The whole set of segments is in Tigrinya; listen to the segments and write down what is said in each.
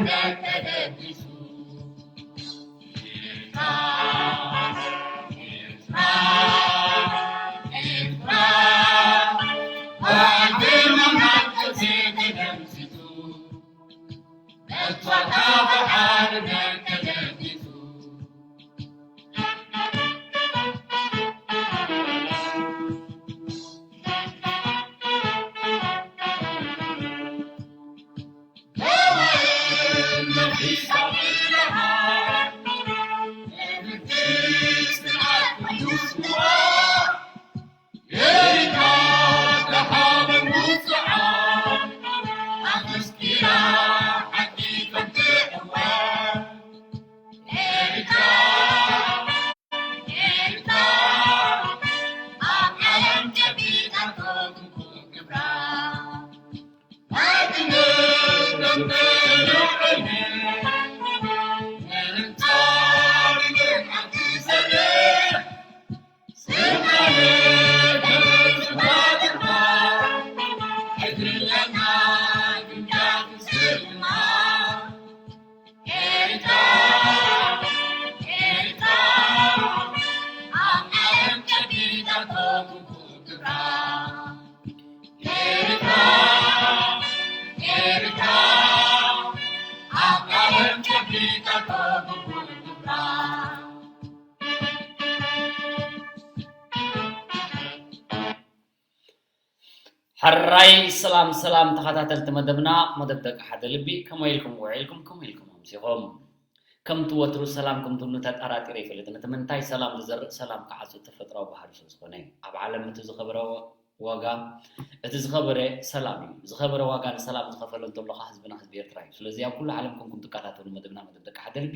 ተደቢሱ። ኤርትራ፣ ኤርትራ፣ ኤርትራ፣ ባድመ ናብ ቃልሲ ተደምሲሱ። በቷ ካብ ሓርነት ተደቢሱ። ሕራይ ሰላም ሰላም ተኸታተልቲ መደብና፣ መደብ ደቂ ሓደ ልቢ፣ ከመይ ኢልኩም ውዒልኩም? ከመይ ኢልኩም ኣምሲኹም? ከምቲ ወትሩ ሰላም ከም ትብሉ ተጠራጢረ ይፈልጥ። ነቲ ምንታይ ሰላም ዝዘርእ ሰላም ክዓጹ ተፈጥሮኣዊ ባህሪ ስለ ዝኾነ እዩ። ኣብ ዓለም እቲ ዝኸበረ ዋጋ፣ እቲ ዝኸበረ ሰላም እዩ። ዝኸበረ ዋጋ ንሰላም ዝኸፈለ እንተሎ ኸኣ ህዝብና ህዝቢ ኤርትራ እዩ። ስለዚ ኣብ ኩሉ ዓለም ኮንኩም ትከታተሉ መደብና መደብ ደቂ ሓደ ልቢ፣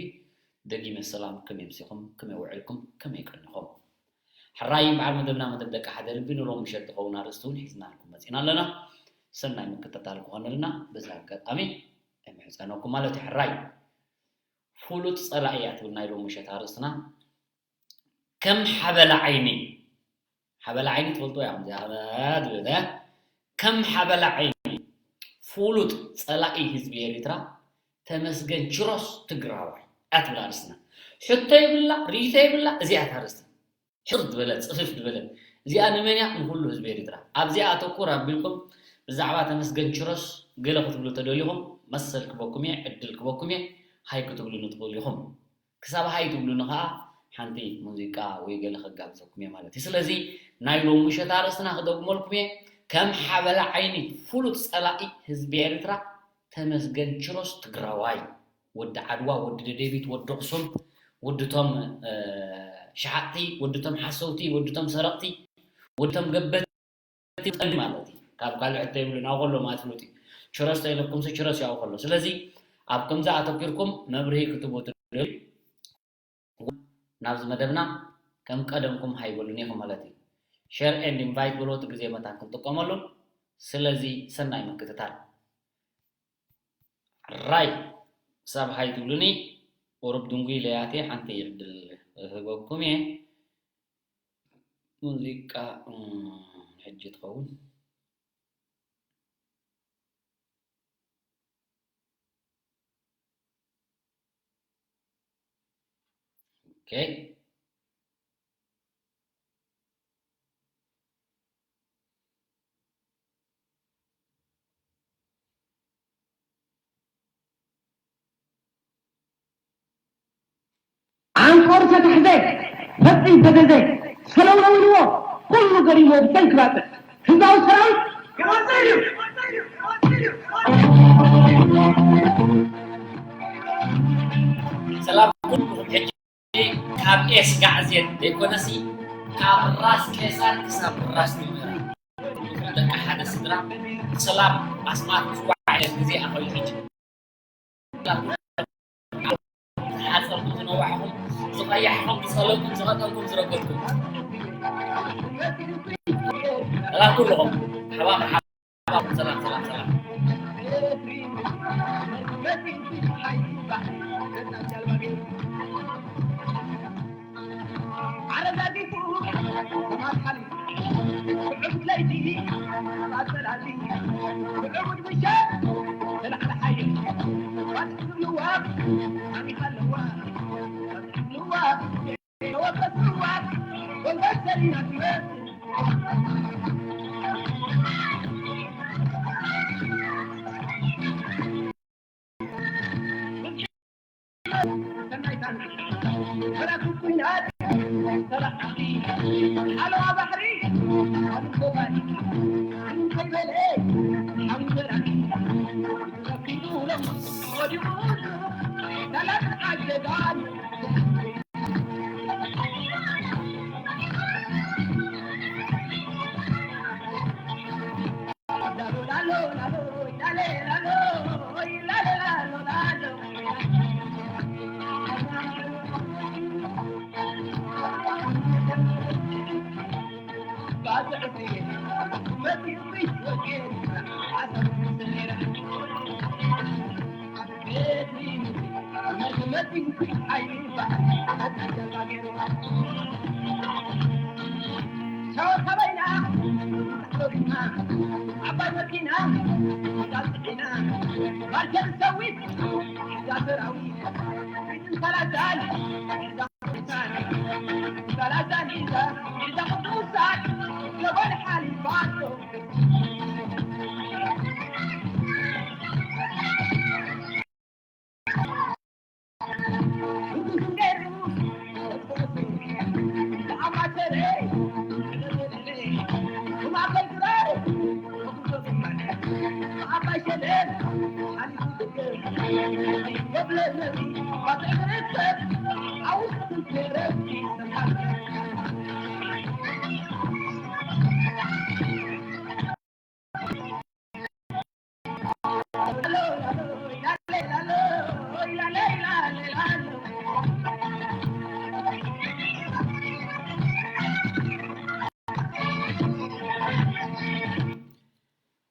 ደጊመ ሰላም፣ ከመይ ኣምሲኹም? ከመይ ውዒልኩም? ከመይ ቀኒኹም? ሕራይ በዓል መደብና መደብ ደቂ ሓደ ልቢ ንሎሚ ምሸት ዝኸውን ኣርእስቲ እውን ሒዝናልኩም መጺና ኣለና። ሰናይ ምክትታል ክኾነልና በዚ ኣጋጣሚ እምሕጸነኩም ማለት እዩ። ሕራይ ፍሉጥ ጸላኢ እያ ትብል ናይ ሎሚ ምሸት ኣርእስትና። ከም ሓበላ ዓይኒ፣ ሓበላ ዓይኒ ትፈልጥዎ ኢኹም፣ እዚኣ ዝብል፣ እ? ከም ሓበላ ዓይኒ ፍሉጥ ጸላኢ ህዝቢ ኤሪትራ ተመስገን ችሮስ ትግራዋይ እያ ትብል ኣርእስትና። ሕቶ የብላ፣ ርእይቶ የብላ፣ እዚኣ እታ ኣርእስቲ። ሕር ዝበለት፣ ጽፍፍ ዝበለት። እዚኣ ንመን እያ? ንኹሉ ህዝቢ ኤሪትራ። ኣብዚኣ ኣተኩር ኣቢልኩም ብዛዕባ ተመስገን ችሮስ ገለ ክትብሉ ተደሊኹም መሰል ክበኩም እየ፣ ዕድል ክበኩም እየ፣ ሃይ ክትብሉኒ ትኽእሉ ኢኹም። ክሳብ ሃይ ትብሉኒ ኸኣ ሓንቲ ሙዚቃ ወይ ገለ ከጋብዘኩም እየ ማለት እዩ። ስለዚ ናይ ሎሚ ምሸት ኣርእስትና ክደግመልኩም እየ። ከም ሓበላ ዓይኒ ፍሉጥ ጸላኢ ህዝቢ ኤርትራ ተመስገን ችሮስ ትግራዋይ፣ ወዲ ዓድዋ፣ ወዲ ደደቢት፣ ወዲ ኣኽሱም፣ ወዲ ቶም፣ እ፣ ሸሓጥቲ፣ ወዲ ቶም ሓሰውቲ፣ ወዲ ቶም ሰረቕቲ፣ ወዲ ቶም ገበቲ፣ ቀንዲ ማለት እዩ። ካብ ካልእ ሕቶ የብሉን፣ ኣብኡ ከሎ ማለት ፍሉጥ እዩ። ችረስ ተኢለኩምሲ ችረስ እዩ ኣብኡ ከሎ። ስለዚ ኣብ ከምዚ ኣተኲርኩም መብርሂ ክትህቡ ትደልዩ ናብዚ መደብና ከም ቀደምኩም ሃይበሉኒ ኢኹም ማለት እዩ። ሸር ኤንድ ኢንቫይት በልዎ፣ እቲ ግዜ መታን ክንጥቀመሉ። ስለዚ ሰናይ ምክትታል። ራይ ሳብ ሃይ ትብሉኒ፣ ቁሩብ ድንጉይ ለያቴ ሓንቲ ዕድል እህበኩም እየ። ሙዚቃ፣ እም፣ ሕጂ ትኸውን። ኦኬ። ዓንኮር ተታሕዘ፣ ፈጺም ፈዘዘ፣ ሰለውለው ኢልዎ፣ ኩሉ ገሪሞ ብሰንኪ ባጽዕ። ህዝባዊ ሰራዊት ክወጽእ እዩ። ሰላም ኩልኩም። ሕጂ ካብ ኤስ ጋዕዜን ዘይኮነሲ፣ ካብ ራስ ቄሳር ክሳብ ራስ ዱሜራ፣ ደቂ ሓደ ስድራ፣ ሰላም ኣስማት ዝወዓለ ግዜ ኣኸሉ። ሕጂ ዝሓጸርኩም ዝነዋሕኩም፣ ዝቐያሕኩም ዝጸለምኩም ዝቐጠንኩም ዝረገድኩም፣ ሰላም ኩልኹም። ሓባ መርሓባ። ሰላም፣ ሰላም፣ ሰላም።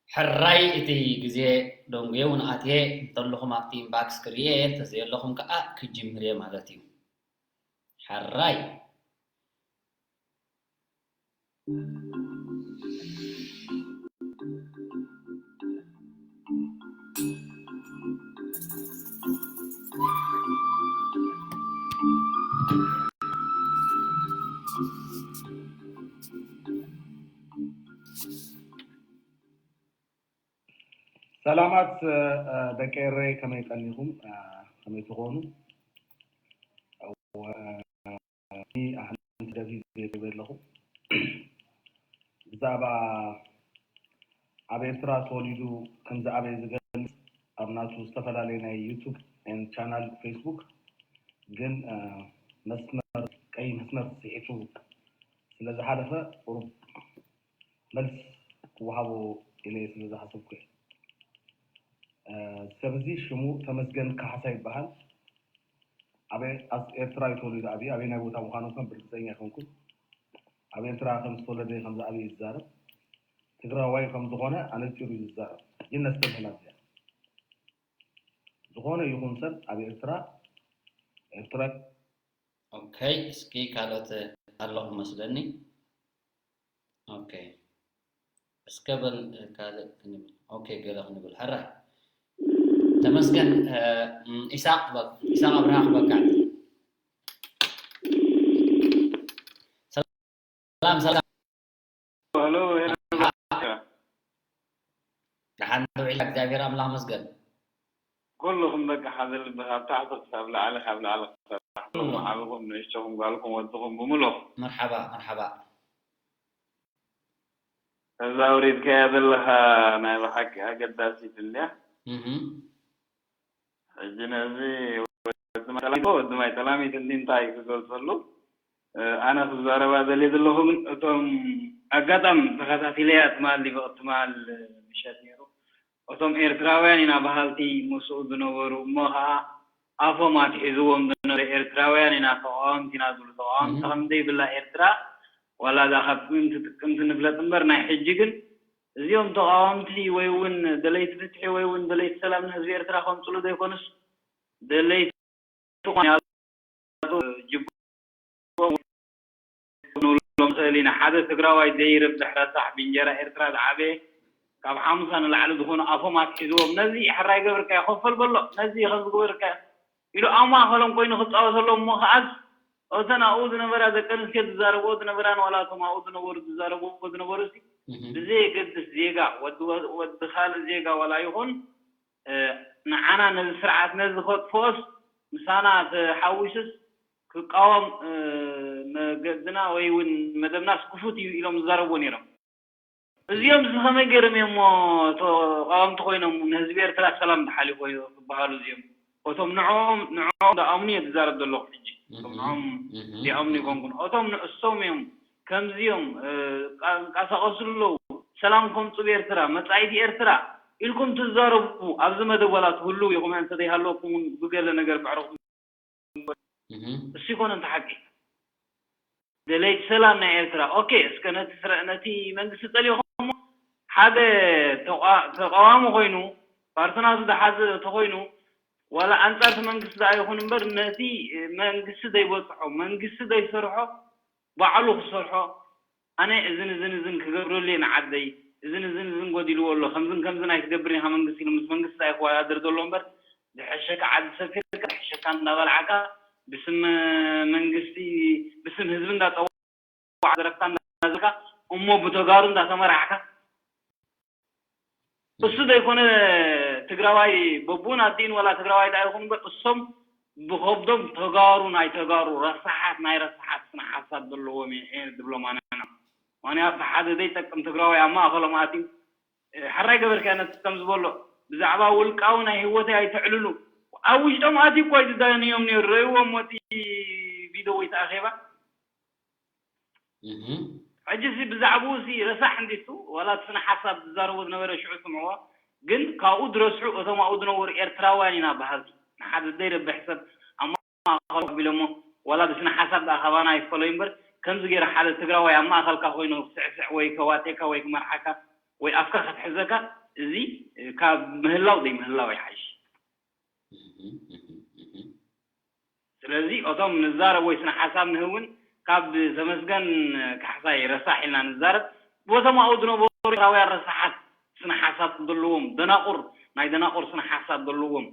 ሕራይ እቲ ግዜ ደንጉየ እውን ኣትየ እንተለኹም ኣብቲ ኢንባክስ ክርእየ ተዘየለኹም ከዓ ክጅምር እየ ማለት እዩ። ሕራይ። ሰላማት ደቂ ኤረይ፣ ከመይ ቀኒኹም? ከመይ ትኾኑ? ኣሕንቲ ደፊ ዘለኹ ብዛዕባ ኣብ ኤርትራ ተወሊዱ ከም ዝኣበየ ዝገልጽ ኣብ ናቱ ዝተፈላለየ ናይ ዩቱብ ቻናል ፌስቡክ ግን መስመር ቀይ መስመር ስሒቱ ስለ ዝሓለፈ ቁሩብ መልስ ክወሃቦ ኢለ ስለ ዝሓሰብኩ እየ። ሰብ እዚ ሽሙ ተመስገን ካሕሳ ይበሃል። ኣብ ኤርትራ እዩ ተወሊዱ ዓብዩ። ኣበየናይ ቦታ ምዃኑ እኳ ብርግጸኛ ኣይኮንኩን። ኣብ ኤርትራ ከም ዝተወለደ ከም ዝዓበየ እዩ ዝዛረብ። ትግራዋይ ከም ዝኾነ ኣነጺሩ እዩ ዝዛረብ። ግን ነስተብህላ እዚኣ። ዝኾነ ይኹን ሰብ ኣብ ኤርትራ ኤርትራ ኦኬ፣ እስኪ ካልኦት ኣለኹም መስለኒ። ኦኬ። እስከ በል ካልእ ክንብል። ኦኬ፣ ገለ ክንብል። ሕራይ። ተመስገን ኢሳቅ ኢሳቅ ኣብርሃ ክበካ። ሰላም ሰላም። ደሓን ውዒላ እግዚኣብሔር ኣምላኽ መስገን። ኩልኹም ደቂ ሓደ ልቢ ካብ ታሕቲ ክሳብ ላዕሊ ካብ ላዕሊ ክሳብ ታሕቲ ዓብኹም ንእሽቶኹም ጓልኩም ወድኹም ብምሉእ። መርሓባ መርሓባ። እዛ ኣውሪድካያ ዘለኻ ናይ ብሓቂ ኣገዳሲት እንድያ። ሕጂ ነዚ ወዲ ማይ ጠላሚት እንዲ እንታይ ክገልጸሉ ኣነ ክዛረባ ዘልየ ዘለኹ ግን እቶም ኣጋጣሚ ተኸታቲለያ ትማል ዲበ ትማል ምሸት ነይሩ እቶም ኤርትራውያን ኢና በሃልቲ ምስኡ ዝነበሩ እሞ ኸዓ ኣፎም ኣትሒዝዎም ዝነበረ ኤርትራውያን ኢና ተቃወምቲ ኢና ዝብሉ ተቃወምቲ ከም ዘይብላ ኤርትራ ዋላ እዛ ካብ ጥቅምቲ ጥቅምቲ ንፍለጥ እምበር ናይ ሕጂ ግን እዚኦም ተቃወምቲ ወይ እውን ደለይቲ ፍትሒ ወይ እውን ደለይቲ ሰላም ንህዝቢ ኤርትራ ከምፅሉ ዘይኮኑስ ደለይቲ ዝኾነ ጅቦም ንብሎም ንኽእል ኢና። ሓደ ትግራዋይ ዘይረብሕ ረሳሕ ብእንጀራ ኤርትራ ዝዓበየ ካብ ሓሙሳ ንላዕሊ ዝኾኑ ኣፎም ኣትሒዝዎም፣ ነዚ ሕራይ ገብርካዮ፣ ኮፈል በሎ፣ ነዚ ከም ዝገበርካዮ ኢሉ ኣብ ማእኸሎም ኮይኑ ክጻወተሎም እሞ ከኣስ፣ እተን ኣብኡ ዝነበራ ደቂ ኣንስትዮ ዝዛረብዎ ዝነበራን ዋላ እቶም ኣብኡ ዝነበሩ ዝዛረብዎ ዝነበሩ ሲ፣ እህ። ብዘየገድስ ዜጋ፣ ወዲ ወ-፣ ወዲ ካልእ ዜጋ ዋላ ይኹን፣ እ፣ ንዓና ነዚ ስርዓት ነዚ ከጥፍኦስ ምሳና ተሓዊሱስ ክቃወም፣ እ፣ መገድና ወይ እውን መደብናስ ክፉት እዩ ኢሎም ዝዛረብዎ ነይሮም። እዚኦም እዚ ከመይ ገይሮም እዮም እሞ ተቃወምቲ ኮይኖም ንህዝቢ ኤርትራ ሰላም ዝሓልዩ ክበሃሉ እዚኦም? እቶም ንዕኦም፣ ንዕኦም ዝኣምኑ እየ ዝዛረብ ዘለኹ ሕጂ። እቶም እህ፣ ንዕኦም እህ፣ ዘይኣምኑ እህ። ይኮንኩን። እቶም ንእሶም እዮም ከምዚኦም፣ እ፣ ቃ-፣ እንቀሳቀሱ ኣለዉ። ሰላም ከምጹ ብኤርትራ፣ መጻኢት ኤርትራ ኢልኩም ትዛረቡ ኣብዚ መደብ ዋላ ትህልው ኢኹም እንተዘይሃለወኩም እውን ብገለ ነገር ብዕርኹም እህ። እሱ ይኮነ እንተ ሓቂ። ደለይቲ ሰላም ናይ ኤርትራ። ኦኬ፣ እስከ ነቲ ስረ-፣ ነቲ መንግስቲ ጸሊእኹሞ ሓደ ተቋ-፣ ተቃዋሚ ኮይኑ፣ ፓርቲ ናቱ ዝሓዘ ተኮይኑ፣ ዋላ ኣንጻር እቲ መንግስቲ ደኣ ይኹን እምበር፣ ነቲ መንግስቲ ዘይበጽሖ፣ መንግስቲ ዘይሰርሖ፣ ባዕሉ ክሰርሖ፣ ኣነ እዝን እዝን እዝን ክገብረሉ እየ ንዓደይ፣ እዝን እዝን እዝን ጎዲልዎ ኣሎ፣ ከምዝን ከምዝን ኣይትገብርን ኢኻ መንግስቲ ኢሉ ምስ መንግስቲ ኣይክወዳደር ዘሎ እምበር፣ ዝሐሸካ ዓዲ ሰፊርካ፣ ዝሐሸካ እንዳበላዕካ፣ ብስም መንግስቲ፣ ብስም ህዝቢ እንዳጸዋዕ፣ ደረፍካ እንዳዘካ፣ እሞ ብተጋሩ እንዳተመራሕካ፣ እሱ ዘይኮነ ትግራዋይ በቡን ኣዲን ዋላ ትግራዋይ ዳ ይኹን እምበር፣ እሶም ብኸብዶም ተጋሩ ናይ ተጋሩ ረሳሓት ናይ ረሳሓት ስነ ሓሳብ ዘለዎም እዮም ድብሎም ኣነ። ምኽንያቱ ሓደ ዘይጠቅም ትግራዋይ ኣብ ማእኸሎም ኣትዩ፣ እ፣ ሕራይ ገበርካ ነቲ ከም ዝበሎ ብዛዕባ ውልቃዊ ናይ ህይወተይ ኣይተዕልሉ። ኣብ ውሽጦም ኣትዩ እኮ እዩ ዝዳንዮም ነይሩ። ረእይዎም እቲ ቪድዮ ወይ እቲ ኣኼባ። እህ። ሕጂ እዚ ብዛዕባኡ እዚ ረሳሕ እንዲቱ፣ ዋላ እቲ ስነ ሓሳብ ዝዛረቦ ዝነበረ ሽዑ ስምዕዎ። ግን ካብኡ ዝረስሑ እቶም ኣብኡ ዝነበሩ ኤርትራውያን ኢና በሃልቲ። ንሓደ ዘይረብሕ ሰብ ኣብ ማእከል ኣቢሎሞ፣ ዋላ ብስነ ሓሳብ ደኣ ካባና ይፈለዩ እምበር፣ ከምዚ ገይሩ ሓደ ትግራዋይ ኣብ ማእከልካ ኮይኑ ክስዕስዕ ወይ ከዋቴካ ወይ ክመርሓካ ወይ ኣፍካ ክትሕዘካ፣ እዚ ካብ ምህላው ዘይምህላው ይሓይሽ። እህ፣ እህ፣ እህ። ስለዚ እቶም ንዛረብ ወይ ስነ ሓሳብ ንህውን ካብ ተመስገን ካሕሳይ ረሳሕ ኢልና ንዛረብ፣ ቦቶም ኣብኡ ዝነበሩ ኤርትራውያን ረሳሓት ስነ ሓሳብ ዘለዎም፣ ደናቁር፣ ናይ ደናቁር ስነ ሓሳብ ዘለዎም፣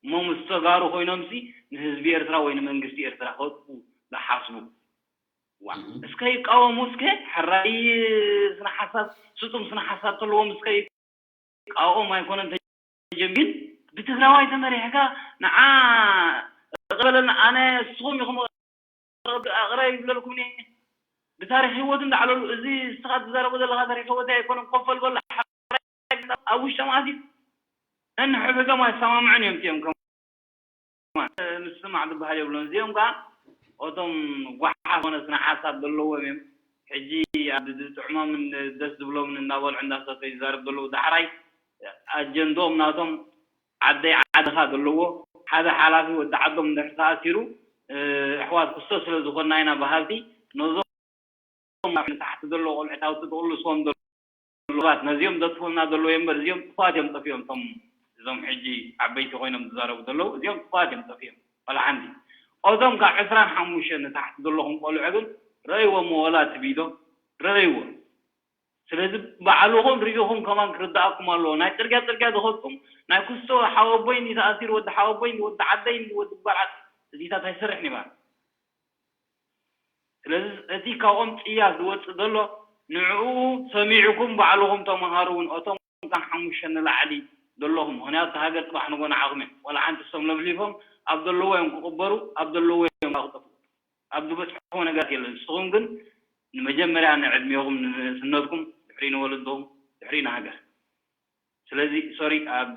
እሞ ምስ ተጋሩ ኮይኖምሲ ንህዝቢ ኤርትራ ወይ ንመንግስቲ ኤርትራ ከጥፉ ዝሓስቡ። ዋ፣ እህ። እስከ ይቃወሙ እስከ፣ ሕራይ ስነ ሓሳብ፣ ስጡም ስነ ሓሳብ ተለዎም እስከ ይቃወም ኣይኮነን ተጀሚር። ብትግራዋይ ተመሪሕካ ንዓ እቕረበለና፣ ኣነ እስኹም ኢኹም ኣቕረ ይብለልኩም እየ። ብታሪክ ህይወት እንዳዕለሉ፣ እዚ እስኻ ትዛረቦ ዘለኻ ታሪክ ህይወት ኣይኮነን፣ ኮፈል በሎ፣ ኣብ ውሽጦም ኣትዩ ነንሕድሕዶም ኣይሰማምዑን እዮም እቲኦም። ከማን ምስማዕ ዝበሃል የብሎን። እዚኦም ከኣ እቶም ጓሓ ዝኾነ ስነ ሓሳብ ዘለዎም እዮም። ሕጂ ኣብ ዝጥዕሞምን ደስ ዝብሎምን እንዳበልዑ እንዳሰተዩ ዝዛረብ ዘለዉ። ዳሕራይ ኣጀንድኦም ናቶም ዓደይ ዓድኻ ዘለዎ፣ ሓደ ሓላፊ ወዲ ዓዶም እንድሕር ተኣሲሩ፣ እ፣ ኣሕዋት ክስቶ ስለ ዝኾንና ኢና በሃልቲ፣ ነዞም ንታሕቲ ዘለዉ ቆልዑት ኣብ ትጥቕሉ ስዎም ዘለዉ ሰባት ነዚኦም ዘጥፍኡልና ዘለዉ እዮም እምበር፣ እዚኦም ጥፉኣት እዮም ጠፊኦም። እቶም እዞም ሕጂ ዓበይቲ ኮይኖም ዝዛረቡ ዘለዉ፣ እዚኦም ጥፉኣት እዮም ጠፊኦም። ዋላ ሓንቲ። እቶም ካብ ዕስራን ሓሙሽተን ንታሕቲ ዘለኹም ቆልዑ ግን ረእይዎም፣ ዋላ እቲ ቪድዮ ረእይዎ። ስለዚ ባዕልኹም ርኢኹም ከማን ክርድኣኩም ኣለዎ። ናይ ጽርግያ ጽርግያ ዝኸድኩም፣ ናይ ኩስቶ ሓወቦይ እንዲ ተኣሲሩ፣ ወዲ ሓወቦይ እንዲ፣ ወዲ ዓደይ እንዲ፣ ወዲ በዓል፣ እዚታት ኣይሰርሕን ይበሃል። ስለዚ እቲ ካብኦም ጽያፍ ዝወጽእ ዘሎ ንዕኡ ሰሚዕኩም ባዕልኹም ተመሃሩ። እውን እቶም ካብ ሓሙሽተ ንላዕሊ ዘለኹም፣ ምኽንያቱ እታ ሃገር ጽባሕ ንጎ ንዓኹም እያ። ዋላ ሓንቲ እሶም ለፍሊፎም ኣብ ዘለዎ እዮም ክቕበሩ፣ ኣብ ዘለዎ እዮም ክጠፍኡ። ኣብ ዝበጽሕዎ ነገር የለን። ንስኹም ግን ንመጀመርያ ንዕድሜኹም፣ ንንእስነትኩም፣ ድሕሪ ንወለድኹም፣ ድሕሪ ንሃገር። ስለዚ ሶሪ ኣብ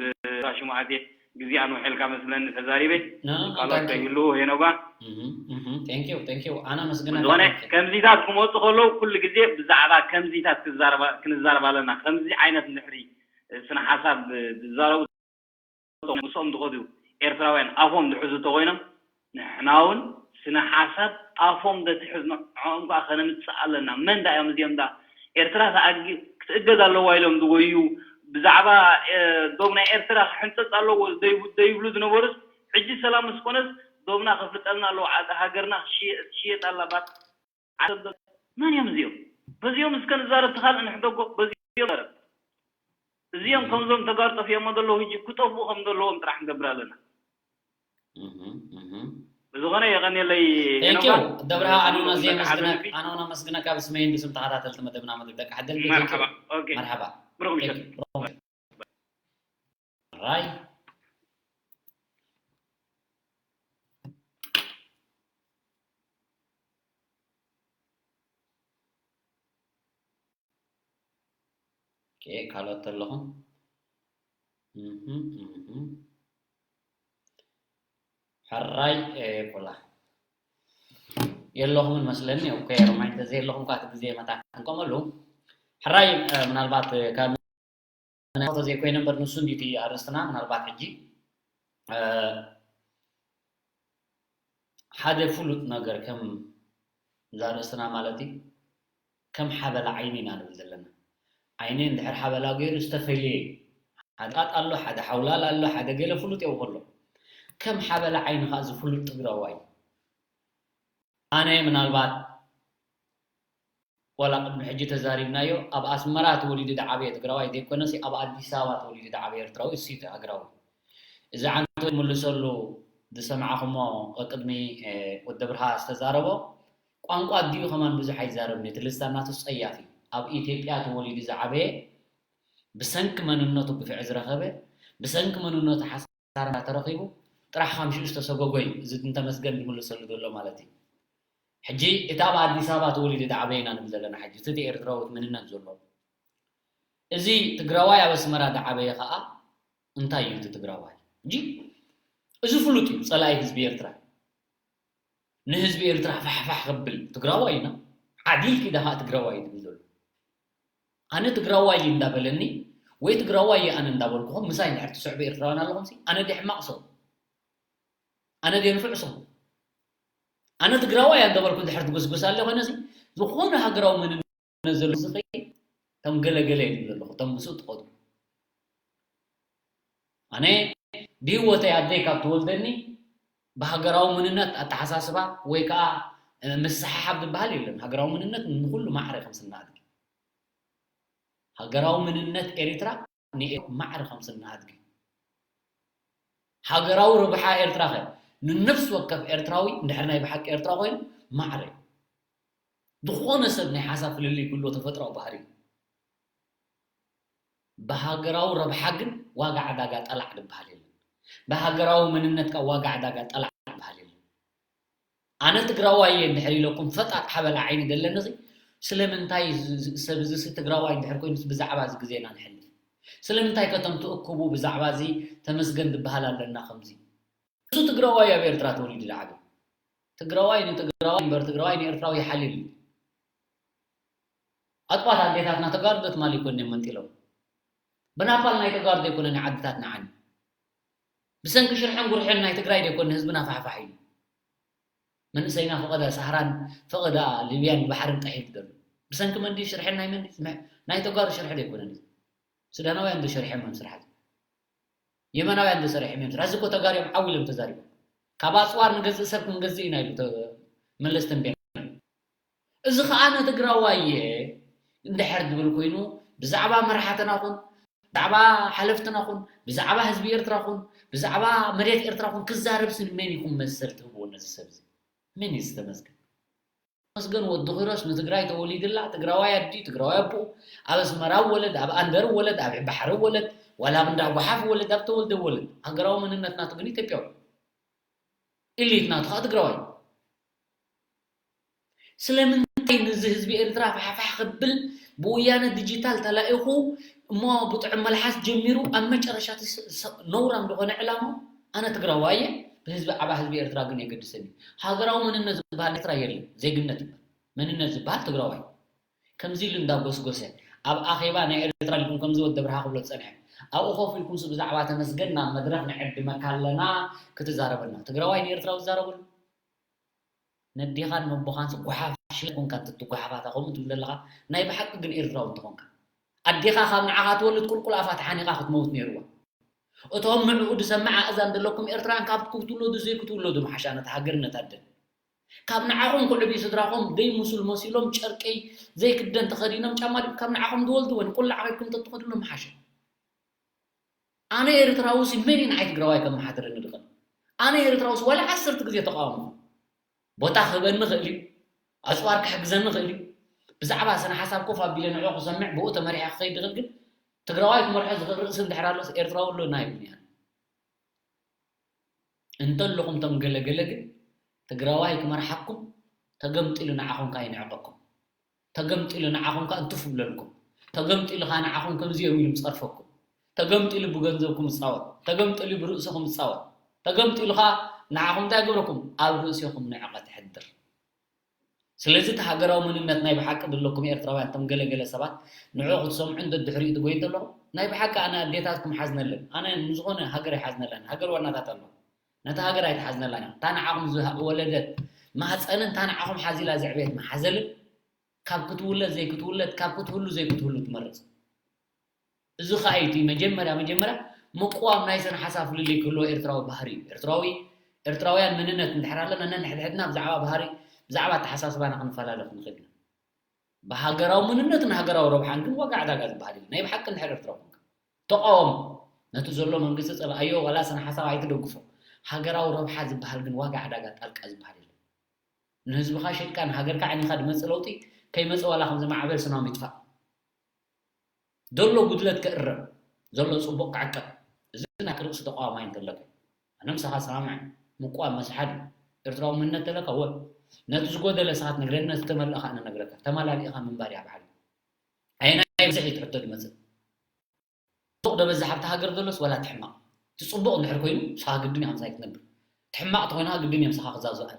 ሽሙ ኣትየ ግዜ ኣንውሐልካ መስለኒ ተዛሪበ። ካልኦት ከይህልዉ ሄኖጋ። ኣነ ኣመስግነካ። ከምዚታት ክመፁ ከለዉ ኩሉ ግዜ ብዛዕባ ከምዚታት ክዛረባ- ክንዛረብ ኣለና። ከምዚ ዓይነት እንድሕሪ ስነ ሓሳብ ዝዛረቡ ምስኦም ዝኸዱ ኤርትራውያን ኣፎም ዝሕዙ እንተኾይኖም ንሕና እውን ስነ ሓሳብ ኣፎም ዘትሕዝ ንዕኦም ከዓ ከነምፅእ ኣለና። መን ዳ እዮም እዚኦም ዳ ኤርትራ ክትእገድ ኣለዋ ኢሎም ዝጎዩ ብዛዕባ ዶብ ናይ ኤርትራ ክሕንፀፅ ኣለዎ ዘይብሉ ዝነበሩስ ሕጂ ሰላም ምስ ኮነስ ዶብና ክፍልጠልና ኣለዎ። ዓዲ ሃገርና ክትሽየጥ ኣላ ባት ዓሰብ መን እዮም እዚኦም? በዚኦም እስከ ንዛረብ ትኻልእ ንሕደጎ በዚኦም ዘረብ እዚኦም ከምዞም ተጋሩ ጠፊኦሞ ዘለዉ ሕጂ ክጠፍኡ ከም ዘለዎም ጥራሕ ንገብር ኣለና። ብዝኾነ የቐንየለይ። ሄኖካ። ደብርሃ ኣኖና ዘየመስግነካ ብስመይ እንድስም ተኸታተልቲ መደብና መደብ ደቂ ሓደል መርሓባ። መርሓባ። ብሩኽ ምሸት። ራይ ካልኦት ኣለኹም? ሕራይ ቆላ የለኹምን መስለኒ። ኦኬ፣ ሮማይ እንተዘየለኹም ኳ እቲ ግዜ መታ ክንቆመሉ። ሕራይ ምናልባት ካብ ናቶ ዘይኮይነ እምበር ንሱ እንዲቲ ኣርእስትና ምናልባት ሕጂ ሓደ ፍሉጥ ነገር ከም እዛ ርእስና ማለት እዩ ከም ሓበላ ዓይኒ ኢና ንብል ዘለና። ዓይኒ እንድሕር ሓበላ ገይሩ ዝተፈልየ እዩ። ሓደ ቃጥ ኣሎ፣ ሓደ ሓውላል ኣሎ፣ ሓደ ገለ ፍሉጥ የው ከሎ ከም ሓበላ ዓይኒ ከዓ እዚ ፍሉጥ ትግራዋይ እዩ። ኣነ ምናልባት ዋላ ቅድሚ ሕጂ ተዛሪብናዮ ኣብ ኣስመራ ተወሊዱ ዝዓበየ ትግራዋይ ዘይኮነሲ ኣብ ኣዲስ ኣበባ ተወሊዱ ዝዓበየ ኤርትራዊ እሱ እዩ ሃገራዊ። እዚ ዓንቶ ይምልሰሉ ዝሰማዕኹሞ ቅድሚ ወዲ ብርሃ ዝተዛረቦ ቋንቋ ኣዲኡ ከማን ብዙሕ ኣይዛረብን እቲ ልሳን ናቱ ጸያፍ እዩ። ኣብ ኢትዮጵያ ተወሊዱ ዝዓበየ ብሰንኪ መንነቱ ግፍዒ ዝረኸበ ብሰንኪ መንነቱ ሓሳር እናተረኺቡ ጥራሕ ካብ ሽኡ ዝተሰጎጎ እዩ እዚ ንተመስገን ዝምልሰሉ ዘሎ ማለት እዩ። ሕጂ እቲ ኣብ ኣዲስ ኣበባ ተወሊዱ ዝዓበየ ኢና ንብል ዘለና ሕጂ እቲ ኤርትራዊ መንነት ዘሎ እዚ ትግራዋይ ኣብ ኣስመራ ዝዓበየ ከዓ እንታይ እዩ እቲ ትግራዋይ እንጂ እዚ ፍሉጥ እዩ ፀላኢ ህዝቢ ኤርትራ ንህዝቢ ኤርትራ ፋሕፋሕ ከብል ትግራዋይ ኢና ዓዲልኪ ዳኻ ትግራዋይ እዩ ዝብል ዘሎ ኣነ ትግራዋይ እዩ እንዳበለኒ ወይ ትግራዋይ እየ ኣነ እንዳበልኩኹም ምሳይ እንድሕር ትስዕቡ ኤርትራውያን ኣለኹም ኣነ ድሕማቕ ሰው ኣነ ድየ ንፉዕ ሰው ኣነ ትግራዋይ እያ እንዳበልኩ እንድሕር ትጉስጉስ ኣለ ኮይነ ዝኾነ ሃገራዊ መንነት ዘሎ ዝኸይ ከም ገለገለ ይብል ዘለኹ እቶም ምስኡ ትኸዱ ኣነ ብህይወተይ ኣደይ ካብ ትወልደኒ ብሃገራዊ መንነት ኣተሓሳስባ ወይ ከዓ ምስሓሓብ ዝበሃል የለን ሃገራዊ መንነት ንኩሉ ማዕረ ከም ስናድግ ሃገራዊ መንነት ኤሪትራ ንኤ ማዕረ ከም ስናድግ ሃገራዊ ረብሓ ኤርትራ ከ ንነፍሲ ወከፍ ኤርትራዊ እንድሕር ናይ ብሓቂ ኤርትራ ኮይኑ ማዕረ ዝኾነ ሰብ ናይ ሓሳብ ፍልልይ ክህልዎ ተፈጥራዊ ባህሪ እዩ። ብሃገራዊ ረብሓ ግን ዋጋ ዕዳጋ ጠላዕ ዝበሃል የለን። ብሃገራዊ መንነትካ ዋጋ ዕዳጋ ጠላዕ ዝበሃል የለን። ኣነ ትግራዋይ እየ እንድሕር ኢለኩም ፈጣጥ ሓበላ ዓይኒ ዘለኒ እዚ ስለምንታይ እዚ- እዚ- ሰብ እዚ ሲ ትግራዋይ እንድሕር ኮይኑስ ብዛዕባ እዚ ግዜና ንሕልፍ? ስለምንታይ ከቶም ትእክቡ ብዛዕባ እዚ ተመስገን ዝበሃል ኣለና ከምዚ? እሱ ትግራዋይ ኣብ ኤርትራ ተወሊዱ ዝዓበየ ትግራዋይ ንትግራዋይ እምበር ትግራዋይ ንኤርትራዊ ይሓልል እዩ። ኣጥባት ኣዴታትና ተጋሩ ዶ ትማሊ ይኮን እዮም መንጢሎም ብናፓል ናይ ተጋሩ ዘይኮነ ናይ ዓድታትና ዓኒ ብሰንኪ ሽርሕን ጉርሕን ናይ ትግራይ ዘይኮነ ህዝብና ፋሕፋሕ ኢሉ መንእሰይና ፈቐዳ ሳህራን ፈቐዳ ሊብያን ባሕርን ጠሒሉ ዘሎ ብሰንኪ መንዲ ሽርሕን ናይ መንዲ ናይ ተጋሩ ሽርሒ ዘይኮነ ሱዳናውያን ዝሸርሐ መም ስራሕቲ የመናውያን ዝሰሪሖም እዮም። ሕዚ እኮ ተጋርዮም ዓው ኢሎም ተዛሪቦም። ካብ ኣፅዋር ንገዝእ ሰብ ክንገዝእ ኢና ኢሉ መለስ ተንቤና። እዚ ከዓ ንትግራዋይ እየ እንድሕር ዝብል ኮይኑ ብዛዕባ መራሕትና ኹን ብዛዕባ ሓለፍትና ኹን ብዛዕባ ህዝቢ ኤርትራ ኹን ብዛዕባ መሬት ኤርትራ ኹን ክዛረብ ስን መን ኢኹም መሰል ትህብዎ ነዚ ሰብ እዚ? መን እዩ ዝተመስገን? ተመስገን ወዲ ኪሮስ ንትግራይ ተወሊድላ ትግራዋይ ኣዲ ትግራዋይ ኣቦኡ ኣብ ኣስመራ ወለድ ኣብ ኣንደር ወለድ ኣብ ባሕሪ ወለድ ዋላ ኣብ እንዳ ጓሓፍ ወለድ ኣብ ተወልደ ወለድ ሃገራዊ መንነት ናቱ ግን ኢትዮጵያዊ ኢሊት ናቱ ከዓ ትግራዋይ ስለምንታይ ንዚ ህዝቢ ኤርትራ ፋሕፋሕ ክብል ብወያነ ዲጂታል ተላኢኹ እሞ ብጥዑም መልሓስ ጀሚሩ ኣብ መጨረሻ ነውራም ዝኾነ ዕላማ ኣነ ትግራዋይ እየ ብህዝቢ ዓባ ህዝቢ ኤርትራ ግን የገድሰኒ ሃገራዊ መንነት ዝበሃል ኤርትራ የለን ዜግነት ይበሃል መንነት ዝበሃል ትግራዋይ ከምዚ ኢሉ እንዳጎስጎሰ ኣብ ኣኼባ ናይ ኤርትራ ኢልኩም ከምዚ ወዲ ብርሃ ክብሎ ዝጸንሐ ኣብኡ ኮፍ ኢልኩምሲ ብዛዕባ ተመስገን ናብ መድረኽ ንዕድመካ ኣለና ክትዛረበልና ትግራዋይ ንኤርትራዊ ዝዛረበሉ ነዴኻን ነቦኻንሲ ጓሓፍ ሽለት ኮንካ እንትትጓሓፋታ ከምኡ ትብል ዘለኻ ናይ ብሓቂ ግን ኤርትራዊ እንተኾንካ ኣዴኻ ካብ ንዓኻ ትወልድ ቁልቁል ኣፋ ተሓኒቓ ክትመውት ነይርዋ እቶም ንዕኡ ዝሰምዕ ኣእዛን ዘለኩም ኤርትራውያን ካብ ክትውለዱ ዘይክትውለዱ ምሓሻ ነቲ ሃገር ነታደል ካብ ንዓኹም ክዕብዩ ስድራኹም ደይ ሙሱል መሲሎም ጨርቂ ዘይክደን ተኸዲኖም ጫማ ካብ ንዓኹም ዝወልዱ ወይ ንቁላዕ ከድኩም ተትኸድሎም ምሓሸ ኣነ ኤርትራዊ ሲ መን እዩ ንዓይ ትግራዋይ ከመሓድረኒ ዝኽእል? ኣነ ኤርትራዊ ሲ ዋላ ዓሰርተ ግዜ ተቃወምኩ። ቦታ ክህበኒ ይኽእል እዩ። ኣጽዋር ክሕግዘኒ ይኽእል እዩ። ብዛዕባ ስነ ሓሳብ ኮፍ ኣቢለ ንዕኡ ክሰምዕ ብኡ ተመሪሐ ክኸይድ ይኽእል፣ ግን ትግራዋይ ክመርሖ ዝኽእል ርእሲ እንድሕር ኣሎስ ኤርትራዊ ኣሎ ናይ ብንያን። እንተለኹም ቶም ገለገለ ግን ትግራዋይ ክመርሓኩም ተገምጢሉ ንዓኹም ከኣ ይንዕቀኩም። ተገምጢሉ ንዓኹም ከኣ እንትፍ ይብለልኩም። ተገምጢሉ ከኣ ንዓኹም ከምዚ እዮም ኢሉ ምጸርፈኩም። ተገምጢሉ ብገንዘብኩም ይጻወት። ተገምጢሉ ብርእስኹም ይጻወት። ተገምጢሉ ከኣ ንዓኹም እንታይ ይገብረኩም? ኣብ ርእሲኹም ንዕቀት ይሕድር። ስለዚ እቲ ሃገራዊ መንነት ናይ ብሓቂ ዘለኩም ኤርትራውያን፣ እቶም ገለ ገለ ሰባት ንዕኡ ክትሰምዑ እንተ ድሕሪኡ ትጎዩ እንተለኹም፣ ናይ ብሓቂ ኣነ ኣዴታትኩም ሓዝነለን። ኣነ ንዝኾነ ሃገር ኣይሓዝነላን። ሃገር ዋናታት ኣለዋ። ነታ ሃገር ኣይትሓዝነላን እያ። እታ ንዓኹም ዝወለደት ማህፀንን እታ ንዓኹም ሓዚላ ዘዕበየት መሓዘልን ካብ ክትውለድ ዘይክትውለድ፣ ካብ ክትህሉ ዘይክትህሉ ትመርጽ። እዚ ኸኣ እዩ እቲ መጀመርያ መጀመርያ ምቅዋም ናይ ስነ ሓሳብ ፍልልይ ክህልዎ ኤርትራዊ ባህሪ እዩ። ኤርትራዊ ኤርትራውያን መንነት እንድሕር ኣለና ነንሕድሕድና ብዛዕባ ባህሪ ብዛዕባ ኣተሓሳስባና ክንፈላለ ክንኽእል ኢና። ብሃገራዊ መንነትን ሃገራዊ ረብሓን ግን ዋጋ ዕዳጋ ዝበሃል የለን። ናይ ብሓቂ እንድሕር ኤርትራዊ ኮንካ ተቃወሞ። ነቲ ዘሎ መንግስቲ ጸላኣዮ ዋላ ስነ ሓሳብ ኣይትደግፎ። ሃገራዊ ረብሓ ዝበሃል ግን ዋጋ ዕዳጋ ጣልቃ ዝበሃል የለን። ንህዝብኻ ሸጥካ ንሃገርካ ዓኒኻ ዝመጽእ ለውጢ ከይመጸ ዋላ ከምዚ ማዕበል ስናም ይጥፋእ። ዘሎ ጉድለት ክእረም፣ ዘሎ ጽቡቕ ክዕቀብ። እዚ ናይ ርእሲ ተቃዋማይ እንተለካ። ኣነ ምሳኻ ሰማምዐ፣ ምቋም መስሓድ እዩ። ኤርትራዊ መንነት ተለካ ወ ነቲ ዝጎደለ ሰዓት ነግረኒ፣ ነቲ ተመልእኻ ኣነ ነግረካ። ተመላሊእኻ ምንባር እያ ብሓቂ። ኣየናይ ብዝሒ ትሕቶ ዝመጽእ? ጽቡቕ ዶ በዝሕ ኣብቲ ሃገር ዘሎስ ዋላ እቲ ሕማቕ? እቲ ጽቡቕ እንድሕር ኮይኑ ንስኻ ግድን እዩ ከምሳይ ክትነብር። እቲ ሕማቕ ተኾይኑ ግድን እዮም ምሳኻ ክዛዝኡ።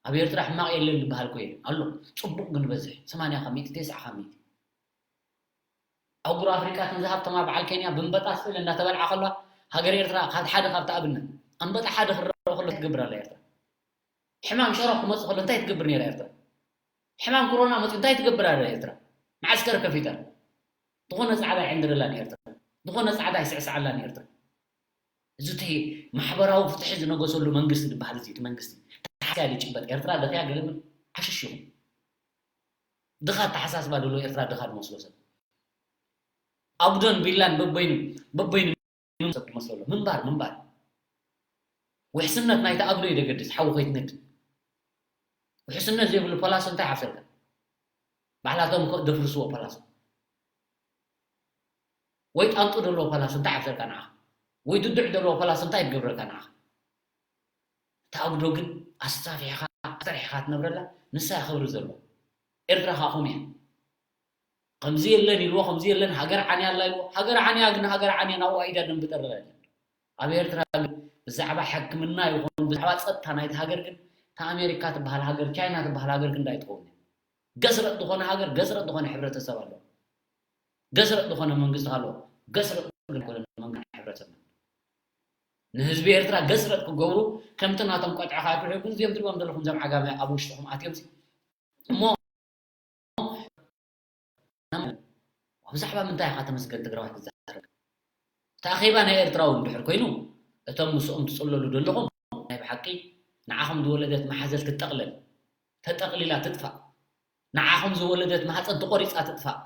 ኣብ ኤርትራ ሕማቕ የለን ዝበሃል እኮ የለን። ኣሎ። ጽቡቕ ግን በዝሕ። ሰማንያ ካብ ሚእቲ፣ ተስዓ ካብ ሚእቲ። ኣህጉር ኣፍሪቃ እተን ዝሃብተማ በዓል ኬንያ ብንበጣ ስእል እንዳተበልዓ ከለዋ ሃገር ኤርትራ ካብ ሓደ ካብቲ ኣብነት ኣንበጣ ሓደ ክረኸ ከሎ ትገብር ኣላ ኤርትራ። ሕማም ሸሮኽ ክመጽእ ከሎ እንታይ ትገብር ነይራ ኤርትራ? ሕማም ኮሮና መጽኡ እንታይ ትገብር ኣላ ኤርትራ? መዓስከር ከፊታ። ዝኾነ ጻዕዳ ኣይዕንድረላን ኤርትራ። ዝኾነ ጻዕዳ ኣይስዕስዓላን ኤርትራ። እዚ እቲ ማሕበራዊ ፍትሒ ዝነገሰሉ መንግስቲ ዝበሃል እዚ እቲ መንግስቲ ተሓስያ ዝጭበጥ ኤርትራ ድኽያ ገለ ምን ዓሸሽ ኢኹም። ድኻ ኣተሓሳስባ ደሎ ኤርትራ ድኻ ዝመስሎ ሰብ ኣጉዶን ቢላን በበይኑ በበይኑ ሰብ ትመስሎ ኣሎ። ምንባር ምንባር ውሕስነት ናይቲ ኣጉዶ እዩ ደገድስ ሓዊ ከይትነድ ውሕስነት ዘይብሉ ፖላሶ እንታይ ሓፍሰልካ? ባዕላቶም እኮ ደፍርስዎ ፖላሶ ወይ ጣንጡ ደለዎ ፓላስ እንታይ ዓብሰልካ ንዓኻ? ወይ ድዱዕ ደለዎ ፓላስ እንታይ ትገብረልካ ንዓኻ? እታ ኣጉዶ ግን ኣስፋፊሕኻ ኣስርሒኻ ትነብረላ ንሳ እያ ክብሪ ዘለዋ። ኤርትራ ከዓ ከምኡ እያ። ከምዚ የለን ኢልዎ ከምዚ የለን ሃገር ዓንያ ኣላ ኢልዎ ሃገር ዓንያ ግን ሃገር ዓንያ ናብኡ ኢዳ ደንቢ ጠርራ የለን። ኣብ ኤርትራ ግን ብዛዕባ ሕክምና ይኹን ብዛዕባ ፀጥታ ናይቲ ሃገር ግን እታ ኣሜሪካ ትበሃል ሃገር ቻይና ትበሃል ሃገር ክንዳ ኣይትኸውን እያ። ገስረጥ ዝኾነ ሃገር ገስረጥ ዝኾነ ሕብረተሰብ ኣለዎ። ገስረጥ ዝኾነ መንግስቲ ሃለዎ ገስረጥ ዝኾነ መንግስቲ ሕብረተሰብ ንህዝቢ ኤርትራ ገስረጥ ክገብሩ ከምቲ ናቶም ቆጥዐ ካድርሕኩም እዚኦም ትሪኦም ዘለኹም ዘም ዓጋመ ኣብ ውሽጥኹም ኣትዮም እሞ ብዛዕባ ምንታይ ኢኻ ተመስገን ትግራዋይ ክትዛረብ? እቲ ኣኼባ ናይ ኤርትራዊ እንድሕር ኮይኑ እቶም ምስኦም ትጽለሉ ዘለኹም ናይ ብሓቂ ንዓኹም ዝወለደት መሓዘል ትጠቕለል ተጠቕሊላ ትጥፋእ። ንዓኹም ዝወለደት ማህፀን ተቖሪፃ ትጥፋእ።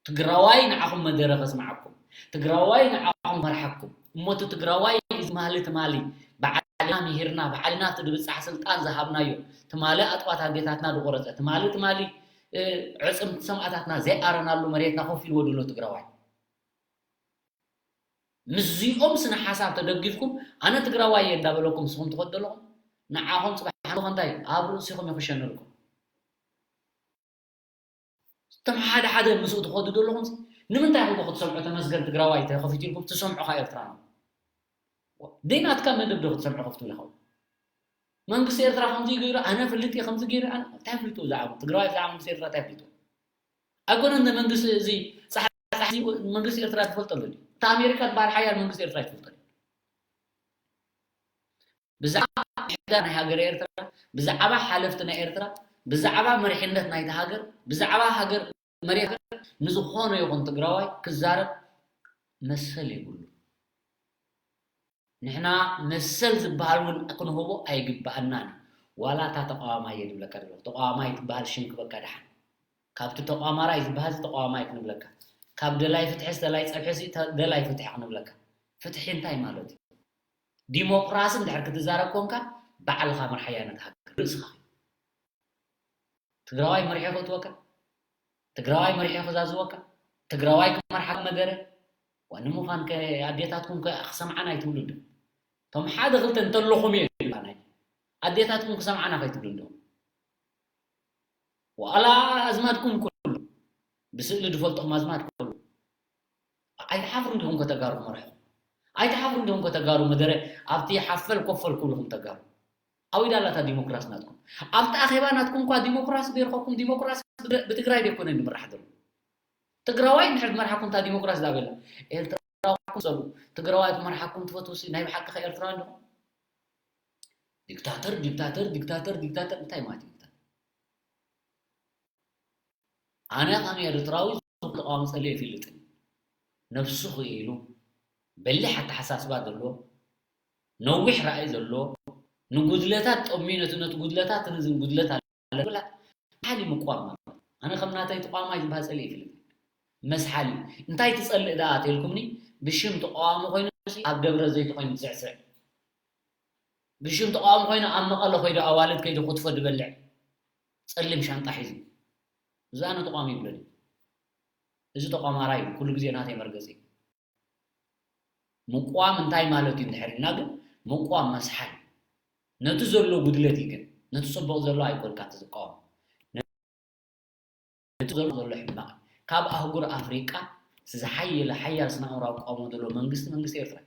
ትግራዋይ ንዓኹም መደረ ከስምዓኩም፣ ትግራዋይ ንዓኹም መርሓኩም። እሞ እቲ ትግራዋይ እዚ ማሊ ትማሊ ባዕልና ምሂርና ባዕልና እቲ ድብፃሕ ስልጣን ዝሃብናዮ ትማሊ ኣጥዋት ኣዴታትና ዝቆረፀ ትማሊ ትማሊ ዕፅምቲ ሰማእታትና ዘይኣረናሉ መሬትና ኮፍ ኢልዎ ድሎ ትግራዋይ ምስዚኦም ስነ ሓሳብ ተደጊፍኩም ኣነ ትግራዋይ እየ እንዳበለኩም ንስኹም ትኸዱ ዘለኹም ንዓኹም ፅባሕ ሓንጎኸ እንታይ ኣብ ርእሲኹም ይኽሸነልኩም። እቶም ሓደ ሓደ ምስኡ ትኸዱ ዘለኹም ንምንታይ ኢኹም ክትሰምዑ ተመስገን ትግራዋይ ተኸፊቱ ኢልኩም ትሰምዑ ካ ኤርትራ ነው ደይ ናትካ መደብ ዶ ክትሰምዑ ከፍቱ ለኸው መንግስቲ ኤርትራ ከምዚ ገይሩ ኣነ ፍልጥ እየ ከምዚ ገይሩ ኣነ እንታይ ፍልጡ ብዛዕባ ትግራዋይ ብዛዕባ መንግስቲ ኤርትራ እንታይ ፍልጡ ኣይኮነን መንግስቲ እዚ ፀሓይ መንግስቲ ኤርትራ ትፈልጠሉ እታ ኣሜሪካ ትበሃል ሓያል መንግስቲ ኤርትራ ይትፈልጠሉ ብዛዕባ ምሕዳር ናይ ሃገር ኤርትራ ብዛዕባ ሓለፍቲ ናይ ኤርትራ ብዛዕባ መሪሕነት ናይቲ ሃገር ብዛዕባ ሃገር መሬት ንዝኾነ ይኹን ትግራዋይ ክዛረብ መሰል የብሉ ንሕና መሰል ዝበሃል እውን ክንህቦ ኣይግባኣናን ዋላ እታ ተቃዋማይ እየ ዝብለካ ዘለኹ ተቃዋማይ ትበሃል ሽም ክበካ ድሓን ካብቲ ተቋማራይ ዝበሃል ተቋማይ ክንብለካ ካብ ደላይ ፍትሕስ ደላይ ጸብሕስ እዩ፣ ተ-፣ ደላይ ፍትሒ ክንብለካ። ፍትሒ እንታይ ማለት እዩ? ዲሞክራሲ እንድሕር ክትዛረብ ኮንካ፣ ባዕልኻ መርሓያ ነታ ሃገር፣ ርእስኻ። ትግራዋይ መሪሑ ከእትወካ፣ ትግራዋይ መሪሑ ክዛዝወካ፣ ትግራዋይ ክመርሓካ መደረ። ዋ፣ ንምዃን ከ ኣዴታትኩም ከ ክሰምዓን ኣይትብሉ እንዶ? እቶም ሓደ ክልተ እንተለኹም እየ ዝብላ ናይ ኣዴታትኩም ክሰምዓና ከይትብሉ እንዶ? ዋላ ኣዝማድኩም ኩሉ፣ ብስእሊ ዝፈልጦም ኣዝማድ ኩሉ። ኣይትሓፍሩን ዲኹም ከተጋሩ ክመርሑ? ኣይትሓፍሩን ዲኹም ከተጋሩ መደረ ኣብቲ ሓፈል ኮፈል ክብልኹም ተጋሩ? ኣበይ ዳላታ ዲሞክራሲ ናትኩም? ኣብቲ ኣኼባ ናትኩም እኳ ዲሞክራሲ ዘይረኸብኩም፣ ዲሞክራሲ ብትግራይ ዘይኮነ ዝምራሕ ዘሎ። ትግራዋይ እንድሕር ዝመርሓኩም እታ ዲሞክራሲ ዳበላ። ኤርትራዊ ክምሰሉ፣ ትግራዋይ ክመርሓኩም ትፈትዉ ሲ ናይ ብሓቂ ከ ኤርትራውያን ዲኹም? ዲክታተር፣ ዲክታተር፣ ዲክታተር፣ ዲክታተር እንታይ ማለት እዩ ዲክታተር? ኣነ ከም ኤርትራዊ ተቃዋሚ ጸሊኤ ይፈልጥን። ነብሱ ክኢሉ፣ በሊሕ ኣተሓሳስባ ዘለዎ፣ ነዊሕ ራእይ ዘለዎ፣ ንጉድለታት ጠሚዩ ነቲ፣ ነቲ ጉድለታት፣ ነዚ ጉድለት ኣለ፣ መስሓሊ ምቋም ማለት። ኣነ ከም ናተይ ተቃዋማይ ዝበሃል ጸሊኤ ይፈልጥን። መስሓሊ። እንታይ ትጸልእ ደኣ ተልኩምኒ፣ ብሽም ተቃዋሚ ኮይኑ ሲ ኣብ ደብረ ዘይት ኮይኑ ዝስዕስዕ። ብሽም ተቃዋሚ ኮይኑ ኣብ መቐለ ከይዱ ኣዋልድ ከይዱ ክትፎ ዝበልዕ። ጸሊም ሻንጣ ሒዙ። እዚ ኣነ ተቃዋሚ ይብለኒ። እዚ ተቋማራይ እዩ። ኩሉ ግዜ ናተይ መርገጺ። ምቋም እንታይ ማለት እዩ እንድሕር ኢልና ግን፣ ምቋም መስሓል። ነቲ ዘሎ ጉድለት እዩ ግን፣ ነቲ ጽቡቕ ዘሎ ኣይኮንካ እቲ ዝቃወም። ነቲ ዘሎ ዘሎ ሕማቕ። ካብ ኣህጉር ኣፍሪቃ ዝሓየለ ሓያል ስነ ኣእምራዊ ተቃውሞ ዘለዎ መንግስቲ፣ መንግስቲ ኤርትራ።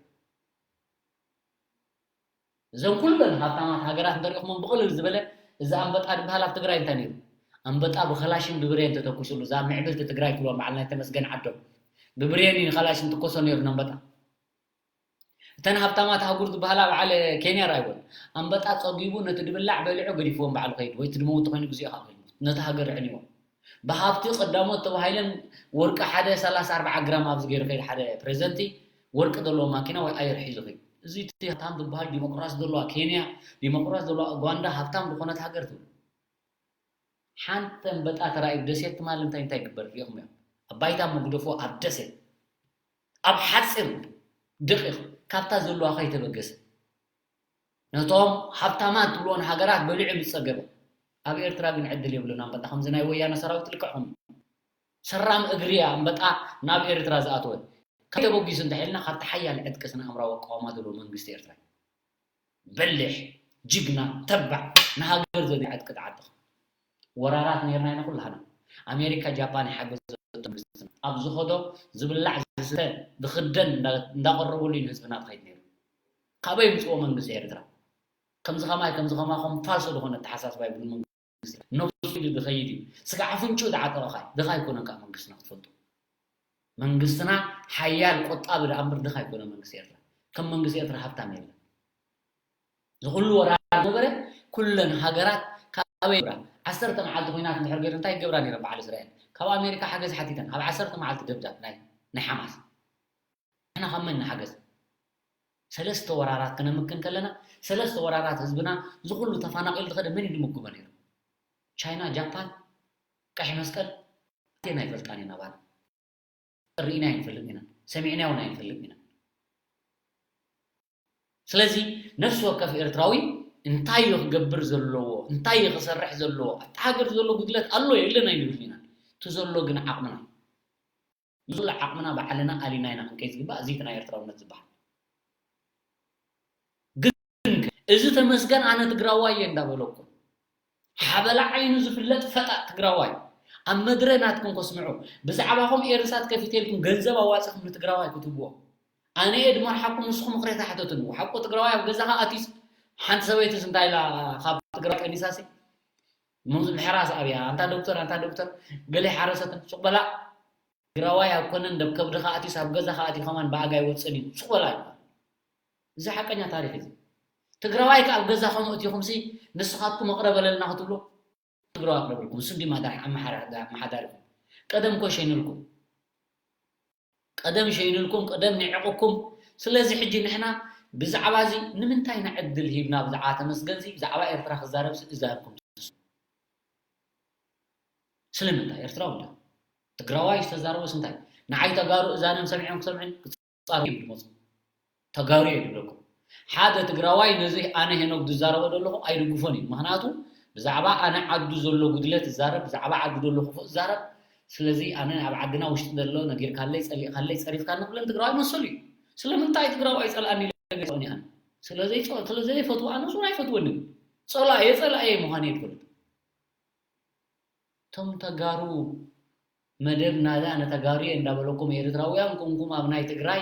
እዘን ኩለን ሃብታማት ሃገራት እንተሪእኹሞም ብቕልል ዝበለ፣ እዚ ኣንበጣ ዝበሃል ኣብ ትግራይ እንታይ ነይሩ? ኣንበጣ ብኸላሽን ብብሬን ተተኩሱሉ፣ እዛ ምዕብልቲ ትግራይ ክብሎም በዓል ናይ ተመስገን ዓዶም። ብብሬን እዩ ንኸላሽን ትኮሶ ነይሩ ንኣንበጣ። እተን ሃብታማት ኣህጉር ዝበሃላ በዓል ኬንያ ርኣይወን። ኣንበጣ ጸጊቡ ነቲ ድብላዕ በሊዑ ገዲፍዎም ባዕሉ ከይዱ፣ ወይ እቲ ድመውት ኮይኑ ግዜኡ ካብ ህልሙ። ነቲ ሃገር ኣዕንይዎ። ብሃብቲ ቀዳሞት ተባሂለን ወርቂ ሓደ ሰላሳ ኣርባዓ ግራም ኣብዚ ገይሩ ከይዱ ሓደ ፕሬዚደንቲ ወርቂ ዘለዎ ማኪና ወይ ኣየር ሒዙ ከይዱ። እዚ እቲ ሃብታም ዝበሃል ዲሞክራሲ ዘለዋ ኬንያ፣ ዲሞክራሲ ዘለዋ ኡጋንዳ ሃብታም ዝኾነት ሃገር ትብል። ሓንቲ ኣንበጣ ተራእዩ ደሴት ትማሊ እንታይ እንታይ ይግበር ሪኢኹም እዮም። ኣብ ባይታ መጉደፎ ኣብ ደሴት ኣብ ሓፂር ደቂቕ ካብታ ዘለዋ ከይተበገሰ ነቶም ሃብታማት ትብልዎን ሃገራት በሊዑ ምስ ጸገበ፣ ኣብ ኤርትራ ግን ዕድል የብሉን። ኣንበጣ ከምዚ ናይ ወያነ ሰራዊት ልክዕ ከምኡ ሰራም እግሪ እያ ኣንበጣ ናብ ኤርትራ ዝኣተወ። ከመይ ተበጊሱ እንተሒልና ካብቲ ሓያል ዕጥቂ ስነ ኣእምራዊ ኣቃውማ ዘለዎ መንግስቲ ኤርትራ እዩ። በሊሕ፣ ጅግና፣ ተባዕ፣ ንሃገር ዘድልያ ዕጥቂ ተዓጢቑ። ወራራት ነይርና ኢና ኩላህና። ኣሜሪካ፣ ጃፓን ይሓገዘቶ መንግስትና። ኣብ ዝኸዶ ዝብላዕ ዝስተ ዝኽደን እንዳ-፣ እንዳቐረቡሉ እዩ ንህዝብና ትኸይድ ነይሩ። ካበይ ምፅዎ መንግስቲ ኤርትራ? ከምዚ ከማይ፣ ከምዚ ከማኹም ፋልሶ ዝኾነ ኣተሓሳስባ ይብሉ መንግስቲ። ነብሱ ኢሉ ዝኸይድ እዩ። ስጋዕ ኣፍንጭኡ ዝዓጠቐ ኸኣ ድኻ ኣይኮነን ከኣ መንግስትና ክትፈልጡ። መንግስትና ሓያል ቆጣቢ ደኣ እምበር ድኻ ኣይኮነን መንግስቲ ኤርትራ። ከም መንግስቲ ኤርትራ ሃብታም የለን። ዝኹሉ ወራር ነበረ፣ ኩለን ሃገራት ካበይ ገብራ? ዓሰርተ መዓልቲ ኹናት እንድሕር ገይሩ እንታይ ይገብራ ነይረን በዓል እስራኤል? ካብ ኣሜሪካ ሓገዝ ሓቲተን፣ ኣብ ዓሰርተ መዓልቲ ደብዳብ ናይ፣ ናይ ሓማስ። ንሕና ካብ መን ንሓገዝ? ሰለስተ ወራራት ክነምክን ከለና፣ ሰለስተ ወራራት ህዝብና ዝኹሉ ተፈናቒሉ ዝኸደ መን እዩ ዝምግቦ ነይሩ? ቻይና፣ ጃፓን፣ ቀይሕ መስቀል፣ ኣቴና ይፈልጣን ኢና ባና። ርኢና ኣይንፈልጥ ኢና፣ ሰሚዕና እውን ኣይንፈልጥ ኢና። ስለዚ ነፍሲ ወከፍ ኤርትራዊ እንታይ እዩ ክገብር ዘለዎ፣ እንታይ እዩ ክሰርሕ ዘለዎ፣ ኣብቲ ሃገር ዘሎ ጉድለት ኣሎ የለን ኣይንብልን ኢና። እቲ ዘሎ ግን ዓቕምና። ምስሉ ዓቕምና ባዕልና ኣሊና ኢና ክንከይድ ዝግባእ። እዚ እቲ ናይ ኤርትራውነት ዝበሃል። ግን እዚ ተመስገን ኣነ ትግራዋይ እየ እንዳበለኩም፣ ሓበላ ዓይኑ ዝፍለጥ ፈጣጥ ትግራዋይ ኣብ መድረ ናትኩም ከስምዑ፣ ብዛዕባኹም ኤርሳት ከፊተልኩም ገንዘብ ኣዋፅኹም ንትግራዋይ ክትብዎ። ኣነ እየ ድመርሓኩም፣ ንስኹም ምኽሪ ኣይትሓተቱኒ። ሓቁ ትግራዋይ ኣብ ገዛኻ ኣትዩስ ሓንቲ ሰበይትስ እንታይ ኢላ ካብ ትግራዋይ ቀኒሳሲ? ምሕራስ ኣብያ፣ ኣንታ ዶክተር፣ ኣንታ ዶክተር፣ ገለ ሓረሰትን ሱቕ በላ። ትግራዋይ ኣይኮነን፣ ደብ ከብድኻ ኣትዩስ ኣብ ገዛኻ ኣትዩ ከማን ብኣጋ ኣይወፅን እዩ። ሱቕ በላ ይበሃል። እዚ ሓቀኛ ታሪኽ እዩ። ትግራዋይ ከ ኣብ ገዛኹም ኣእቲኹምሲ ንስኻትኩም መቕረ በለልና ክትብሉ ትግራዋይ ኣቕረብልኩም። እሱ እንዲ ማዳ-፣ ኣመሓራ-፣ ኣመሓዳሪኹም። ቀደም ኮ ሸይንልኩም። ቀደም ሸይንልኩም፣ ቀደም ንዕቕኩም። ስለዚ ሕጂ ንሕና ብዛዕባ እዚ ንምንታይ ኢና ዕድል ሂብና ብዛዕባ ተመስገንሲ ብዛዕባ ኤርትራ ክዛረብሲ እዛርኩም ትስኡ? ስለምንታይ ኤርትራዊ እንዳ ትግራዋይ ዝተዛረቦስ እንታይ? ንዓይ ተጋሩ እዛነን ሰሚዖም ክሰምዕን ክጻሩ እዮም ዝመፁ። ተጋሩ እየ ዝብለኩም። ሓደ ትግራዋይ ነዚ ኣነ ሄኖክ ዝዛረቦ ዘለኹ ኣይድግፎን እዩ። ምኽንያቱ ብዛዕባ ኣነ ዓዱ ዘሎ ጉድለት ይዛረብ፣ ብዛዕባ ዓዱ ዘሎ ክፉእ ይዛረብ። ስለዚ ኣነ ኣብ ዓድና ውሽጢ ዘሎ ነጊርካለይ፣ ጸሊእካለይ፣ ጸሪፍካኒ ክብለን ትግራዋይ መሰሉ እዩ። ስለምንታይ ትግራዋይ ጸልኣኒ ኢለ ገይጸኒ ኣነ? ስለዘይ-፣ ስለዘይፈትዎ ኣነ እሱ ኣይፈትወንን። ጸላእየ፣ ጸላእየ ምዃነይ ይፈልጥ። እቶም ተጋሩ መደብ ናዳ ንተጋሩ እየ እንዳበለኩም ኤርትራውያን ኮንኩም ኣብ ናይ ትግራይ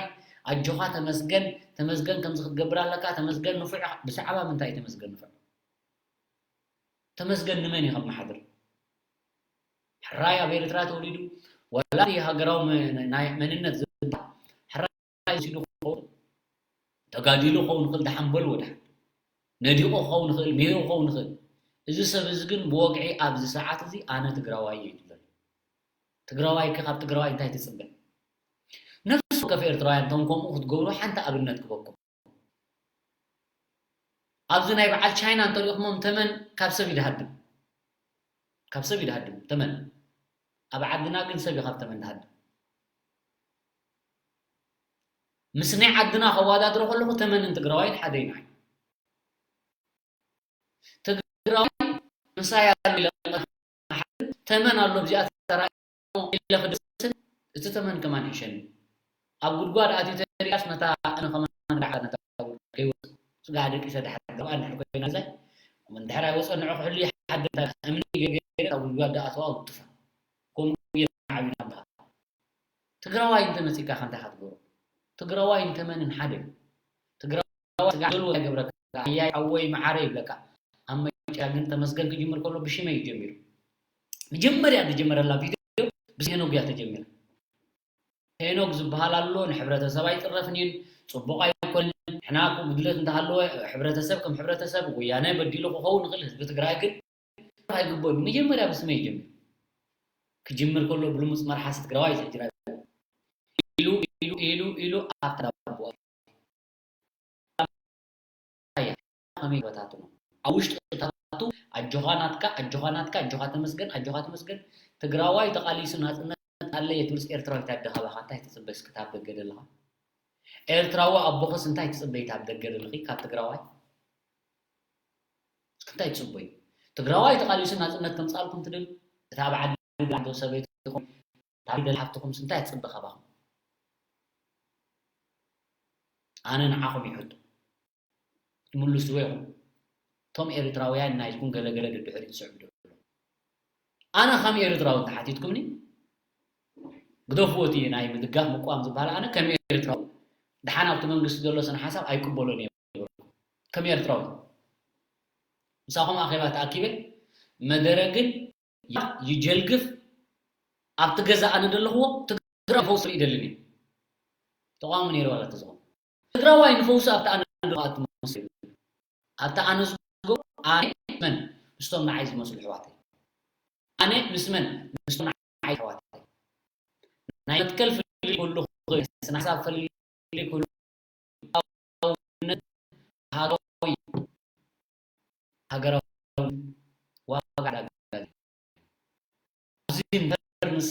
ኣጆኻ ተመስገን፣ ተመስገን ከምዚ ክትገብር ኣለካ፣ ተመስገን ንፉዕ ኢኻ። ብዛዕባ ምንታይ እዩ ተመስገን ንፉዕ? ተመስገን ንመን እዩ ከመሓድር? ሕራይ ኣብ ኤርትራ ተወሊዱ፣ ወላ እቲ ሃገራዊ መ-፣ ናይ መንነት ዝብል ሕራይ ወሲዱ ክኸውን፣ ተጋዲሉ ክኸውን ይኽእል፣ ደሓን በልዎ ደሓን። ነዲቑ ክኸውን ይኽእል፣ ምሂሩ ክኸውን ይኽእል። እዚ ሰብ እዚ ግን ብወግዒ ኣብዚ ሰዓት እዚ ኣነ ትግራዋይ እየ ይብል ዘሎ። ትግራዋይ ከ ካብ ትግራዋይ እንታይ ትጽበ? ነፍሲ ወከፍ ኤርትራውያን እቶም ከምኡ ክትገብሩ ሓንቲ ኣብነት ክበኩም። ኣብዚ ናይ በዓል ቻይና እንተሪእኹሞም ተመን ካብ ሰብ ይድሃድም። ካብ ሰብ ይድሃድም ተመን። ኣብ ዓድና ግን ሰብ እዩ ካብ ተመን ድሃድም። ምስ ናይ ዓድና ከወዳድሮ ከለኹ ተመንን ትግራዋይን ሓደ እዩ ንዓይ። ትግራዋይ ምሳይ ኣሎ ኢለ ተመን ኣሎ ኣብዚኣ ተራእዮ ኢለ ክድስን እቲ ተመን ከማን ይሕሸኒ። ኣብ ጉድጓድ ኣትዩ ተሪኣስ ነታ እነ ከማን ዳሓር ነታ ከይወጽእ ስጋዕ ደቂሰ ድሓር ገባኣ እንድሕር ኮይና እዛ እንድሕር ኣይወጸ ንዑ ክሕሉ ይሓድር እንታይ እምኒ ገገረ ኣብ ጉድጓድ ዳኣተዋ ውጥፋ። ከምኡ ጌርና ዓቢና ብኻ። ትግራዋይ እንተመጺእካ ከ እንታይ ኢኻ ትገብሮ? ትግራዋይ እንተመንን ሓደ እዩ። ትግራዋይ ስጋዕ ደልዎ ይገብረካ። ኣያይ ሓወይ መዓረ ይብለካ። ኣብ መጨረሻ ግን ተመስገን ክጅምር ከሎ ብሽመይ እዩ ጀሚሩ። መጀመርያ ዝጀመረላ ቪድዮ ብስሄኖግ እያ ተጀሚራ። ሄኖክ ዝበሃል ኣሎ ንሕብረተሰብ ኣይፅረፍን እዩን፣ ፅቡቕ ኣይኮንን። ንሕና እኮ ጉድለት እንተሃለወ ሕብረተሰብ ከም ሕብረተሰብ ወያነ በዲሉ ክኸውን ይኽእል፣ ህዝቢ ትግራይ ግን ኣይግበኡን። መጀመርያ ብስመይ ይጀምር። ክጅምር ከሎ ብልሙፅ መርሓሲ ትግራዋይ ዘጅራ ኢሉ ኢሉ ኢሉ ኢሉ ኣብታ ዳቦ እያ። ከመይ በታትኖ? ኣብ ውሽጢ እታቱ ኣጆኻ ናትካ፣ ኣጆኻ ናትካ፣ ኣጆኻ ተመስገን፣ ኣጆኻ ተመስገን። ትግራዋይ ተቓሊሱ ናጽነት ኣለየ ትብልስ ኤርትራዊት ኣደ ካባኻ እንታይ ትጽበ? እስኪ ኣብ ደገ ደለኻ ኤርትራዊ ኣቦኽስ እንታይ ትጽበይ? ኣብ ደገ ደለኺ ካብ ትግራዋይ እስኪ እንታይ ትጽበዩ? ትግራዋይ ተቓሊሱ ናጽነት ከምጻልኩም ትደልዩ? እታ ኣብ ዓዲ ዓዶ ሰበይትኹም፣ እታ ኣብ ደል ሓፍትኹምስ እንታይ ትጽበ ካባኹም? ኣነ ንዓኹም ይሕቱ። ትምልስዎ ኢኹም። እቶም ኤርትራውያን ናይዝኩም ገለገለ ደድሕሪኡ ዝስዕቡ ዶ ኣለዉ? ኣነ ከም ኤርትራዊ እንተሓቲትኩምኒ፣ ግደፍዎ እቲ ናይ ምድጋፍ ምቅዋም ዝበሃል፣ ኣነ ከም ኤርትራዊ ደሓን ኣብቲ መንግስቲ ዘሎ ስነ ሓሳብ ኣይቅበሎን እየ። ከም ኤርትራዊ ምሳኹም ኣኼባ ተኣኪበ መደረ ግን ያ ይጀልግፍ ኣብቲ ገዛ ኣነ ዘለኽዎ ትግራይ ፈውሲ ይደልን እዩ። ተቃውሞ ነይሩ ዋላ ተዝኾን ትግራዋይ ንፈውሲ ኣብቲ ኣነ ዝኣቱ መስል ኣብቲ ኣነ ዝጎ ኣነ መን ምስቶም ንዓይ ዝመስሉ ኣሕዋተይ ኣነ ምስ መን ምስቶም ንዓይ ኣሕዋተይ ናይ መትከል ፍልልይ ክህሉ ክኽእል፣ ናይ ስነ ሓሳብ ፍልልይ ክህሉ ክኽእል፣ ሃገራዊ፣ ሃገራዊ ዋጋ ዕዳጋ እዩ። ኣብዚ እምበር ንሳ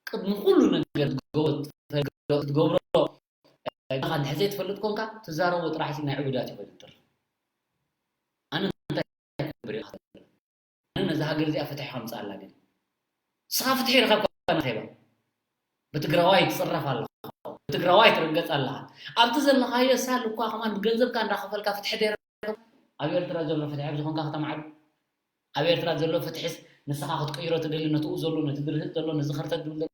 ቅድሚ ኩሉ ነገር ክትገብሮ፣ ክትገብሮ፣ እንድሕር ዘይትፈልጥ ኮንካ፣ ትዛረቦ ጥራሕ ሲ ናይ ዕቡዳት እዩ ኮይኑ ዘሎ። ኣነ እንታይ ክገብር እየ? ኣነ ነዛ ሃገር እዚኣ ፍትሒ ከምፅኣላ ግን ንስኻ ፍትሒ ረኸብካ ኣኼባ ብትግራዋይ ትፅረፍ ኣለኻ፣ ብትግራዋይ ትርገፅ ኣለኻ። ኣብቲ ዘለኻዮ ሳል እኳ ከማን ብገንዘብካ እንዳኸፈልካ ፍትሒ ዘይረኸብ ኣብ ኤርትራ ዘሎ ፍትሒ ኣብዚ ኮንካ ከተማዕብል ኣብ ኤርትራ ዘሎ ፍትሒስ ንስኻ ክትቅይሮ ትደሊ ነትኡ ዘሎ ነቲ ድርህጥ ዘሎ ነዚ ከርተት ድብል ዘሎ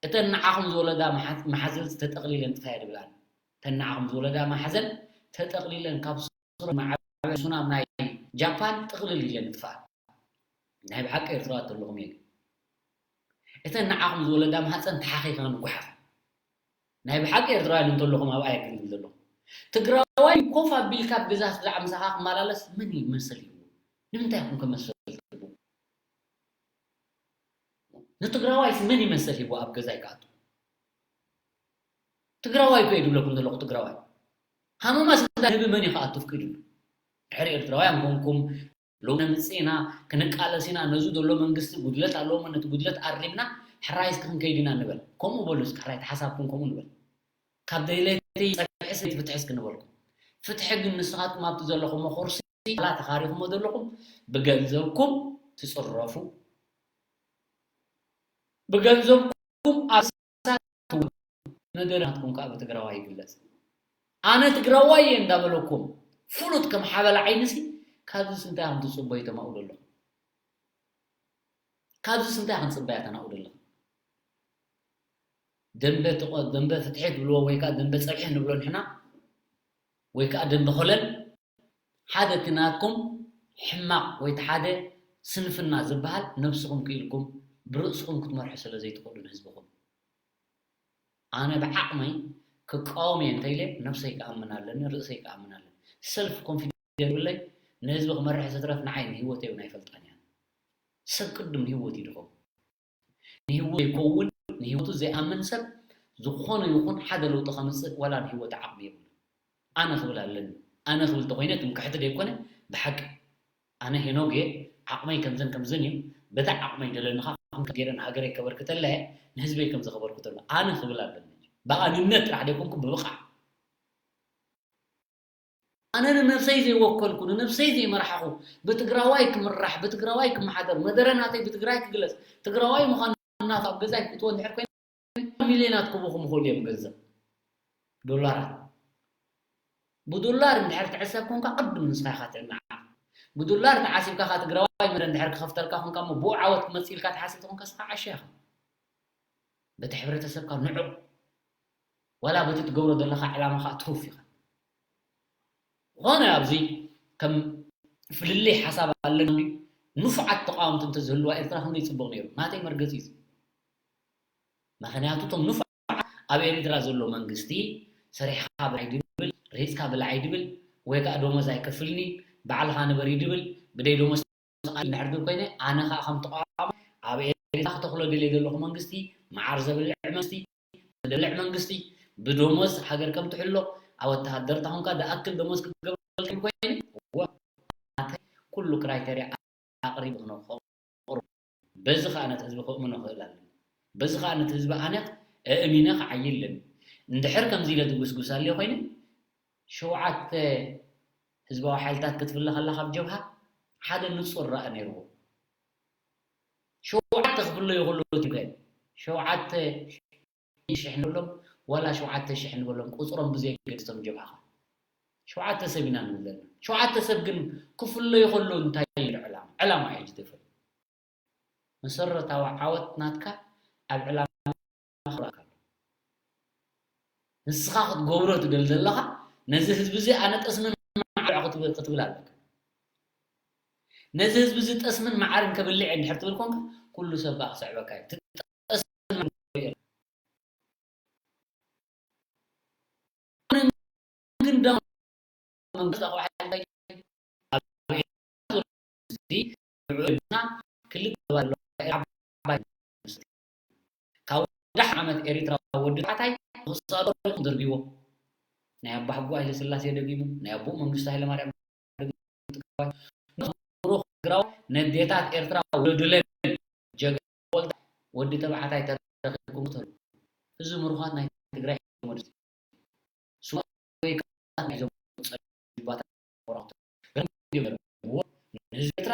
እተን ንዓኹም ዝወለዳ መሓ- መሓዘን ተጠቕሊለን ጥፋ እየ ድብል ኣነ። እተን ንዓኹም ዝወለዳ መሓዘን ተጠቕሊለን ካብ ሱናም ናይ ጃፓን ጥቕልል ኢለን ይጥፍኣ። ናይ ብሓቂ ኤርትራውያን ተለኹም እየ ግን እተን ንዓኹም ዝወለዳ ማህፀን ተሓኺኻ ንጓሓፍ። ናይ ብሓቂ ኤርትራውያን እንተለኹም ኣብኣ እየ ክብል ዘለኹ። ትግራዋይ ኮፍ ኣቢልካ ኣብ ገዛ ብዛዕባ ምሳኻ ክመላለስ መን ይመስል እዩ? ንምንታይ ኢኹም ከ መስፈል ትህቡ? ንትግራዋይስ መን ይመስል ሂቡ ኣብ ገዛይ ክኣቱ? ትግራዋይ እኮ እየ ዝብለኩም ዘለኹ ትግራዋይ። ሃመማ ስንዳ ህቢ መን እዩ ክኣቱ ፍቂዱሉ? ድሕሪ ኤርትራውያን ኮንኩም ሎሚ ነምፅእ ኢና ክንቃለስ ኢና ነዙ ዘሎ መንግስቲ ጉድለት ኣለዎ እሞ ነቲ ጉድለት ኣሪምና ሕራይ እስኪ ክንከይድ ኢና ንበል። ከምኡ በሉ እስኪ፣ ሕራይ ተሓሳብኩም ከምኡ ንበል። ካብ ደለይቲ ጸግዒ ሰይቲ ፍትሒ እስኪ ንበልኩም። ፍትሒ ግን ንስኻትኩም ኣብቲ ዘለኹሞ ኩርሲ ዋላ ተኻሪኹሞ ዘለኹም ብገንዘብኩም ትጽረፉ። ብገንዘብኩም ኣብ መደረ ናትኩም ከኣ ብትግራዋይ ይግለጽ። ኣነ ትግራዋይ እየ እንዳበለኩም ፍሉጥ ከም ሓበላ ዓይንሲ ካብዚ ስንታይ ከም ትጽበዩ ተማኡ ዘለኹም። ካብዚ ስንታይ ክንጽበያ ተናኡ ዘለኹም። ደንበ ትቆ-፣ ደንበ ፍትሒ ትብልዎ ወይ ከኣ ደንበ ጸብሒ ንብሎ ንሕና ወይ ከኣ ደንበ ኮለል ሓደ እቲ ናትኩም ሕማቕ ወይ እቲ ሓደ ስንፍና ዝበሃል ነብስኹም ክኢልኩም ብርእስኹም ክትመርሑ ስለ ዘይትኽእሉ ንህዝብኹም። ኣነ ብዓቕመይ ክቃወም እየ እንተኢለ ነብሰይ ክኣምን ኣለኒ፣ ርእሰይ ክኣምን ኣለኒ። ሰልፍ ኮንፊደንስ የብለይ፣ ንህዝቢ ክመርሕ ዝትረፍ ንዓይ ንህይወተይ እውን ኣይፈልጣን እያ። ሰብ ቅድም ንህይወት እዩ ድኸውን። ንህይወት ዘይከውን፣ ንህይወቱ ዘይኣምን ሰብ ዝኾነ ይኹን ሓደ ለውጢ ከምጽእ ዋላ ንህይወት ዓቕሚ የብሉን። ኣነ ክብል ኣለኒ። ኣነ ክብል ተኾይነ ትምክሕቲ ደይኮነ ብሓቂ ኣነ ሄኖግ እየ፣ ዓቕመይ ከምዘን ከምዘን እዩ፣ በታ ዓቕመይ ደለንኻ ከምዚ ገይረ ንሃገረይ ከበርክተላ እየ፣ ንህዝበይ ከምዚ ከበርክተሉ ኣነ ክብል ኣለኒ። ብኣንነት ጥራሕ ደይኮንኩ ብብቕዓት። ኣነ ንነብሰይ ዘይወከልኩ፣ ንነብሰይ ዘይመራሕኹ፣ ብትግራዋይ ክምራሕ፣ ብትግራዋይ ክመሓደር፣ መደረ ናተይ ብትግራይ ክግለጽ፣ ትግራዋይ ምዃን ናቱ ኣብ ገዛይ ክእትዎ እንድሕር ኮይነ፣ ሚልዮናት ክቡኹም ይኽእሉ እዮም ገንዘብ፣ ዶላራት። ብዶላር እንድሕር ትሕሰብ ኮንካ ቅድም ንስኻ ኢኻ ትዕናዓ። ብዶላር ተዓሲብካ ከኣ ትግራዋይ መደረ እንድሕር ክኸፍተልካ ኮንካ እሞ ብኡ ዓወት ክመጽእ ኢልካ ትሓስብ ተኾንካ ንስኻ ዓሻ ኢኻ። በቲ ሕብረተሰብካ ንዑቕ። ዋላ በቲ ትገብሮ ዘለኻ ዕላማ ከኣ ትሩፍ ኢኻ። ዝኾነ ኣብዚ ከም ፍልልይ ሓሳብ ኣለና እንድዩ። ንፉዓት ተቃወምቲ እንተዝህልዋ ኤርትራ ክንደይ ጽቡቕ ነይሩ። ናተይ መርገጺ እዩ። ምኽንያቱ እቶም ንፉዓት ኣብ ኤርትራ ዘሎ መንግስቲ ሰሪሕኻ ብልዓይ ድብል፣ ርሂጽካ ብልዓይ ድብል፣ ወይ ከኣ ደሞዝ ኣይከፍልኒ፣ ባዕልኻ ንበሪ ድብል፣ ብደይ ደሞዝ እንድሕር ድብል ኮይነ፣ ኣነ ከኣ ከም ተቃዋሚ ኣብ ኤርትራ ክተኽሎ ደልየ ዘለኹ መንግስቲ፣ መዓር ዘብልዕ መንግስቲ፣ ዘብልዕ መንግስቲ፣ ብደሞዝ ሃገር ከም ትሕሎ፣ ኣብ ወተሃደር ተኾንካ ዝኣክል ደሞዝ ክገብረልካ ኮይነ፣ ወ-፣ ኩሉ ክራይተርያ ኣቕሪቡ ክነቕርቦ። በዚ ከኣ ነቲ ህዝቢ ከእምኖ ክእል ኣለኒ። በዚ ከኣ ነቲ ህዝቢ ኣነ ኣእሚነ ክዓዪ ኣለኒ። እንድሕር ከምዚ ኢለ ዝጉስጉስ ኣልየ ኮይነ፣ ሸውዓተ ህዝባዊ ሓይልታት ክትፍለ ከላ ካብ ጀብሃ፣ ሓደ ንጹር ራኢ ነይርዎ። ሸውዓተ ክፍለዩ ከለዉ ትብለ፣ ሸውዓተ ሽሕ ንበሎም፣ ዋላ ሸውዓተ ሽሕ ንበሎም፣ ቁጽሮም ብዘየገድስ እቶም ጀብሃ ከኣ። ሸውዓተ ሰብ ኢና ንብል ዘለና። ሸውዓተ ሰብ ግን ክፍለዩ ከለዉ እንታይ እዩ ዕላማ? ዕላማ እዩ ዝደፍር። መሰረታዊ ዓወት ናትካ ኣብ ዕላማ ክረኣካ ኣሎ። ንስኻ ክትገብሮ ትደሊ ዘለኻ ነዚ ህዝቢ እዚ ኣነ ጠስምን መዓር ክትብል፣ ክትብል ኣለካ። ነዚ ህዝቢ እዚ ጠስምን መዓርን ከብልዕ እየ እንድሕር ትብል ኮንካ፣ ኩሉ ሰብ ከኣ ክስዕበካ እዩ። እቲ ጠስምን መዓርን ግን ደሞ መንግስታዊ ሓይሊ ኣብ እዚ ልዑልና ክልተ ባሎ ዓባይ ካብ ወደ ዓመት ኤርትራ ወዲ ታዕታይ ክሳዶ ደርቢዎ ናይ ኣባ ሓጎ ሃይለ ስላሴ ደጊሙ ናይ ኣቦኡ መንግስቱ ሃይለ ማርያም ምሩኽ ትግራዋይ ነዴታት ኤርትራ ወለዱለን ጀግና ወልዳ ወዲ ተባዕታይ ተረኺብኩም ክትህሉ። እዚ ምሩኻት ናይ ትግራይ ወዲ ሱዋ ወይ ከዓ ናይዞም ጸቢባታት ወራቱ። ገርም እዩ ገርምዎ። ንህዝቢ ኤርትራ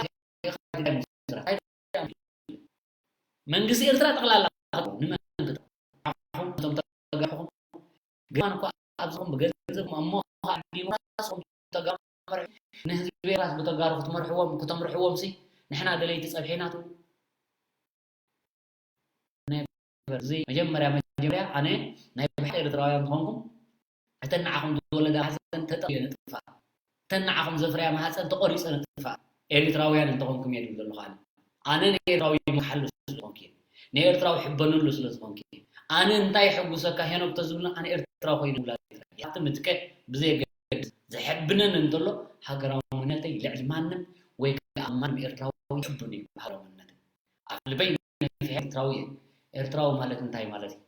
መንግስቲ ኤርትራ ጠቕላላ ንመን ክትረኽቡ? ነቶም ተጋርኹም ግማን እኳ ኣብዚኹም ብገንዘብኩም እሞ ከዓ ዲሞክራሲኹም ተጋሩ መርሑ ንህዝቢ ኤርትራስ ብተጋሩ ክትመርሕዎም፣ ክተምርሕዎም ሲ ንሕና ደለይቲ ጸብሒ ኢና ትብሉ። ነበር። እዚ መጀመርያ፣ መጀመርያ ኣነ ናይ ብሓቂ ኤርትራውያን ዝኾንኩም፣ እተን ንዓኹም ዝወለዳ ማህፀን ተጠቕየ ንጥፋ፣ እተን ንዓኹም ዘፍርያ ማህፀን ተቖሪፀ ንጥፋ። ኤርትራውያን እንተኾንኩም እየ ዝብል ዘለኹ ኣነ። ኣነ ንኤርትራዊ መክሓሉ ስለ ዝኾንኩ እየ። ንኤርትራዊ ሕበነሉ ስለ ዝኾንኩ እየ። ኣነ እንታይ የሐጉሰካ ሄኖክ ተዝብሉኒ፣ ኣነ ኤርትራዊ ኮይነ ውላድ ኤርትራ እየ። ሃብቲ ምትከ ብዘየገድስ፣ ዘሐብነኒ እንተሎ ሃገራዊ መንነተይ ልዕሊ ማንም ወይ ከዓ ኣብ ማንም ኤርትራዊ ይሕብን እዩ ሃገራዊ መንነተይ። ኣፍ ልበይ ነፊሐ ኤርትራዊ እየ። ኤርትራዊ ማለት እንታይ ማለት እዩ?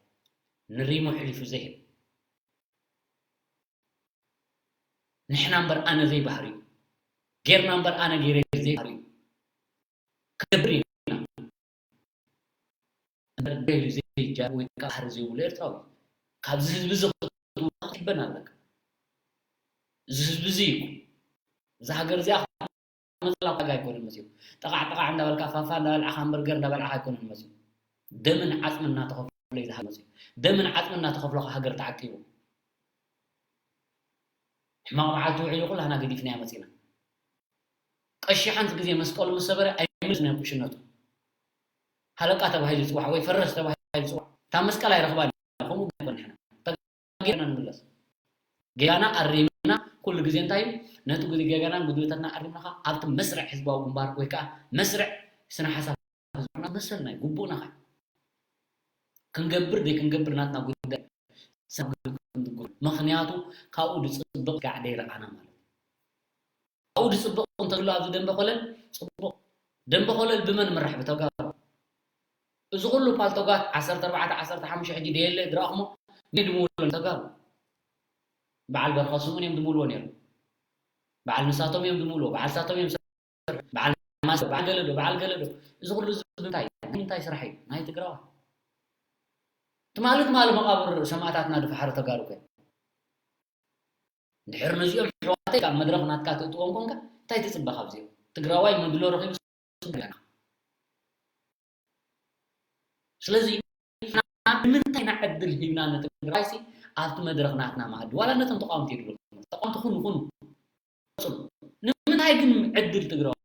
ንሪሙ ሕሊፉ ዘይህብ። ንሕና እምበር ኣነ ዘይባህሪ እዩ። ጌርና እምበር ኣነ ጌረ ዘይባህሪ እዩ። ክነብር ኢና። በርገ ኢሉ ዘይጃ ወይ ከዓ ባህሪ ዘይብሉ ኤርትራዊ። ካብዚ ህዝቢ እዚ ክትውጣ ክትሕበን ኣለካ። እዚ ህዝቢ እዚ እዩ። እዛ ሃገር እዚኣ መፅላ ዋጋ ኣይኮነን መፅኡ። ጠቓዕ ጠቓዕ እንዳበልካ ፋፋ እንዳበልዓኻ ሃምበርገር እንዳበልዓኻ ኣይኮነን መፅኡ። ደምን ዓፅምን እናተኸፍሎ እዩ ዝሃገር መፅኡ። ደምን ዓፅምን እናተኸፍሎ ሃገር ተዓቂቡ። ሕማቕ መዓልቲ ውዒሉ ኩላህና ገዲፍናዮ መፂና። ቀሺ ሓንቲ ግዜ መስቀሉ ምስ ሰበረ ኣይምልስን እዮም ቅሽነቱ። ሃለቃ ተባሂሉ ይፅዋዕ ወይ ፈረስ ተባሂሉ ይፅዋዕ። እታ መስቀል ኣይረኽባን እያ። ከምኡ ግን ኣይኮን ንሕና። ተጋጊርና ንምለስ። ጌጋና ኣሪምና ኩሉ ግዜ እንታይ እዩ? ነቲ ግዜ ጌጋናን ጉድለታትና ኣሪምና ኸዓ ኣብቲ መስርዕ ህዝባዊ ግንባር ወይ ከዓ መስርዕ ስነ ሓሳብ ህዝብና መሰልና እዩ፣ ግቡእና ኸዓ። ክንገብር ዘይክንገብር ናትና ጉዳይ። ሰብ ምኽንያቱ ካብኡ ዝፅብቕ ጋዕ ደይረኣና ማለት እዩ። ኣብኡ ዝፅብቕ እንተሎ ኣብዚ ደንበ ኮለል ፅቡቕ። ደንበ ኮለል ብመን ምራሕ? ብተጋሩ። እዚ ኩሉ ፓልቶጋት ዓሰርተ ኣርባዕተ ዓሰርተ ሓሙሽተ ሕጂ ደየለ ድረኣኹሞ መን ድምውሎ? ተጋሩ። በዓል በርኸ ስምኡን እዮም ድምውልዎ ነይሮም። በዓል ንሳቶም እዮም ድምውልዎ። በዓል ንሳቶም እዮም ዝሰርሑ። በዓል ማስ-፣ በዓል ገለዶ፣ በዓል ገለዶ። እዚ ኩሉ እዚ ብምንታይ? ናይ ምንታይ ስራሕ እዩ? ናይ ትግራዋይ። ትማሊ ትማሊ መቓብር ሰማእታትና ድፈሓሩ ተጋሩ ከ? እንድሕር ነዚኦም ኣሕዋተይ ካብ መድረኽ ናትካ ተእትዎም ኮንካ፣ እንታይ ትጽበ ካብዚኦም? ትግራዋይ መድሎ ረኺቡ ስደና። ስለዚ፣ ንምንታይ ኢና ዕድል ሂብና ንትግራዋይሲ ኣብቲ መድረኽ ናትና መኣዲ? ዋላ ነቶም ተቃወምቲ የድልዮም። ተቃወምቲ ኩኑ፣ ኩኑ። ንምንታይ ግን ዕድል ትግራዋይ?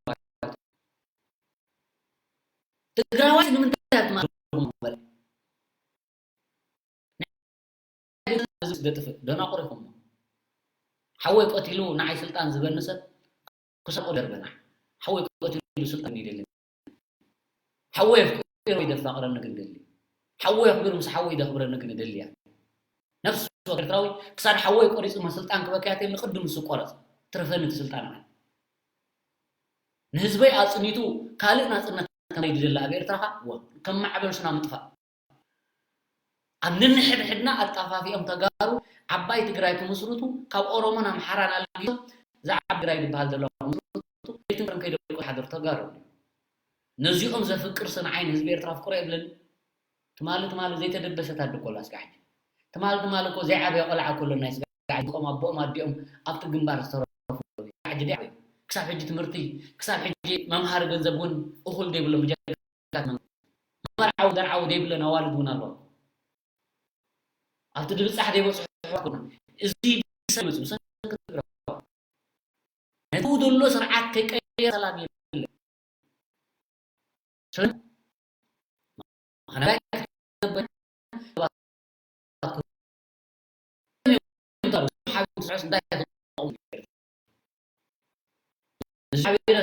ትግራዋይ ንምንታይ ኣብቲ መድረኽ መበል? ናይ ዕድል ዝጥፍእ ደናቁር ኢኹም። ሓወይ ቀቲሉ ንዓይ ስልጣን ዝበኒ ሰብ ክሳቆ ደርበና። ሓወይ ቀቲሉ ስልጣን ይደሊ። ሓወይ ኣፍቂሩ ወይ ደፋቅረኒ ግን ደሊ። ሓወይ ኣኽቢሩ ምስ ሓወይ ደኽብረኒ ግን ደልያ። ነፍሲ ወከፍ ኤርትራዊ ክሳብ ሓወይ ቆሪጹ ስልጣን ክበክያ ተይሉ ቅድም ንሱ ቆረጽ። ትረፈኒ እቲ ስልጣን ማለት። ንህዝበይ ኣጽኒቱ ካልእ ናጽነት ከመይ ዝደሊ ኣብ ኤርትራ ኸኣ፣ ወ-፣ ከም ማዕበል ሱናሚ ምጥፋእ። ኣብ ነንሕድሕድና ኣጣፋፊኦም ተጋሩ ዓባይ ትግራይ ክምስርቱ፣ ካብ ኦሮሞን ኣምሓራን ኣልጊሶም እዛ ዓባይ ትግራይ ዝበሃል ዘለዋ ክምስርቱ፣ ለይትን ቀትርን ከይደቀሱ ዝሓደሩ ተጋሩ። ነዚኦም ዘፍቅር ሰ ንዓይ ንህዝቢ ኤርትራ ኣፍቅሮ የብለኒ። ትማሊ ትማሊ ዘይተደበሰት ኣደ እኮ ኣላ ስጋዕ ሕጂ። ትማሊ ትማሊ እኮ ዘይዓበየ ቆልዓ እኮ ኣሎ ናይ ስጋዕ ሕጂ፣ ኣቦኦም ኣቦኦም ኣዲኦም ኣብቲ ግንባር ዝተረፉ። ስጋዕ ሕጂ ደይ ዓበዩ። ክሳብ ሕጂ ትምህርቲ፣ ክሳብ ሕጂ መምሃሪ ገንዘብ እውን እኹል ዘይብሎም ብጀካ መመርዓዊ ዘርዓዊ ዘይብለን ኣዋልድ እውን ኣለዋ። ኣብቲ ድብጻሕ ዘይበጽሑ ኩና። እዚ ሰብ መጽኡ ሰብ ክትብሎ። ነቲ ዘሎ ስርዓት ከይቀየር ሰላም የለን። ስለ-፣ ምኽንያት ንስሓቢና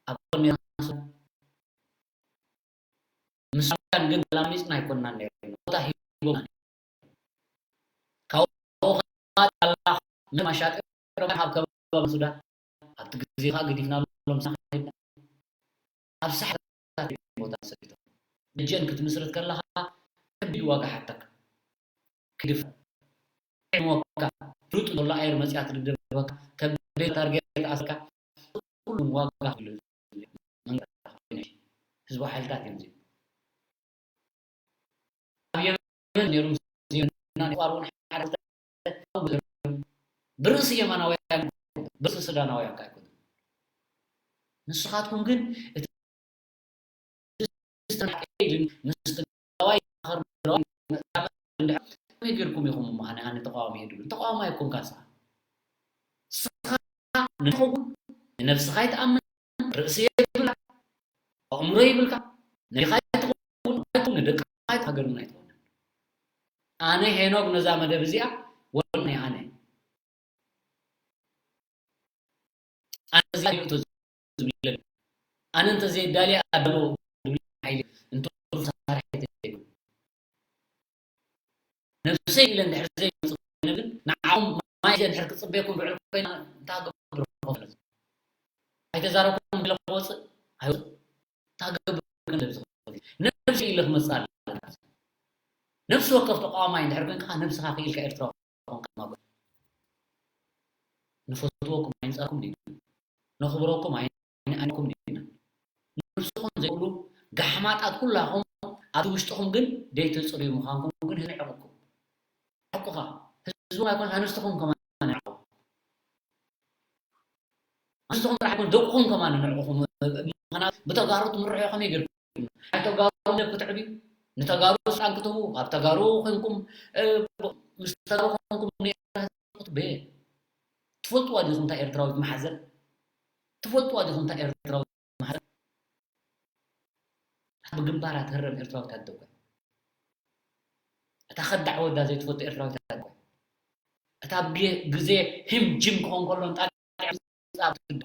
ኣብ ጎኒ ምስ ሱዳን ግን ተላሚጽና ኣይኮንናን ነይርና። ቦታ ሂቦምና። ካብኡ ከኣ ጣላ ምስ ማሻጢ ካብ ከባቢ ሱዳን ኣብቲ ግዜ ከኣ ገዲፍናሎም ምሳና ከይድና። ኣብ ሳሕታት ቦታ ሰሪቶም። እጀን ክትምስርት ከለኻ ከቢድ ዋጋ ሓተካ። ክድፈ። ዕሞካ። ፍሉጥ ዘሎ ኣየር መጽያ ትድብደበካ። ከቢድ ታርጌት ኣስካ። ኩሉም ዋጋ ክፍሉ። ህዝባዊ ሓይልታት እዮም እዚኦም። ኣብ የመን ነይሮም ዜና ቋር እውን ሓደ ብርእሲ የማናውያን፣ ብርእሲ ሱዳናውያን ከኣ ኣይኮኑን። ንስኻትኩም ግን እቲ ዝተናቀ ኢልን ምስ ትግራዋይ ከርድራዊ መጣበቂ እንድሕር ከመይ ጌርኩም ኢኹም እሞ ኣነ፣ ኣነ ተቃዋሚ እየ ትብሉ? ተቃዋሚ ኣይኮንካ ንስኻ። ንስኻ ንትኸውን ንነብስኻ ኣይትኣምን፣ ርእሲ የብልካ፣ ኣእምሮ የብልካ፣ ነቢኻ ኣይትኸውን፣ ኣይትኸውን፣ ንደቅኻ ኣይትኸውን፣ ሃገር እውን ኣይትኸውን። ኣነ ሄኖክ ነዛ መደብ እዚኣ ወኒ ኣነ። ኣነ እዚኣ ይእቶ ዝብለኒ። ኣነ እንተዘይዳልየ ኣዳልዎ ዝብል ሓይሊ እንተ ሳርሐ ነብሰይ ኢለ እንድሕር ዘይመጽእ ኮይነ ግን ንዓኦም ማይ እንድሕር ክጽበየኩም ዝውዕል ኮይነ እንታይ ክገብር ክኽእል? ኣይተዛረብኩም ኢለ ክወጽእ ኣይወጽእ። እንታይ ክገብር ግን ነብሲ ክኸፍል? ነብሰይ ኢለ ክመጽእ ኣለና። ነብሲ ወከፍ ተቃዋማይ እንድሕር ኮይንካ ነብስኻ ክኢልካ ኤርትራዊ ክኾንካ ማጎት። ንፈትወኩም ኣይንጸላእኩም ዲና? ነኽብረኩም ኣይንኣንኩም ዲና? ንስኹም ዘይብሉ ጋሕማጣት ኩላኹም ኣብቲ ውሽጥኹም ግን ደይትጽርዩ ምዃንኩም ግን ህዝቢ ንዕቕኩም። ሓቁኻ። ህዝቢ ኣይኮን ኣንስትኹም ከማን ንዕቑ። ኣንስትኹም ጥራሕ ኣይኮን ደቅኹም ከማን ንዕቑኹም። ምኽንያቱ ብተጋሩ ትምርሑ ከመይ ጌርኩም? ኣብ ተጋሩ ክትዕብዩ፣ ንተጋሩ ስልጣን ክትህቡ፣ ኣብ ተጋሩ ኮንኩም፣ እ፣ ምስ ተጋሩ ኮንኩም ንኤርትራ ክትበየ። ትፈልጥዋ ዲኹም እታ ኤርትራዊት መሓዘን? ትፈልጥዋ ዲኹም እታ ኤርትራዊት መሓዘን? ብግንባራ ትህረም ኤርትራዊት ኣደ እኮ። እታ ከዳዕ ወዳ ዘይትፈልጦ ኤርትራዊት ኣደ እኮ። እታ ኣብ ግ-፣ ግዜ ሂም ጂም ክኾን ከሎ ንጣልያን ኣብ ትግደ።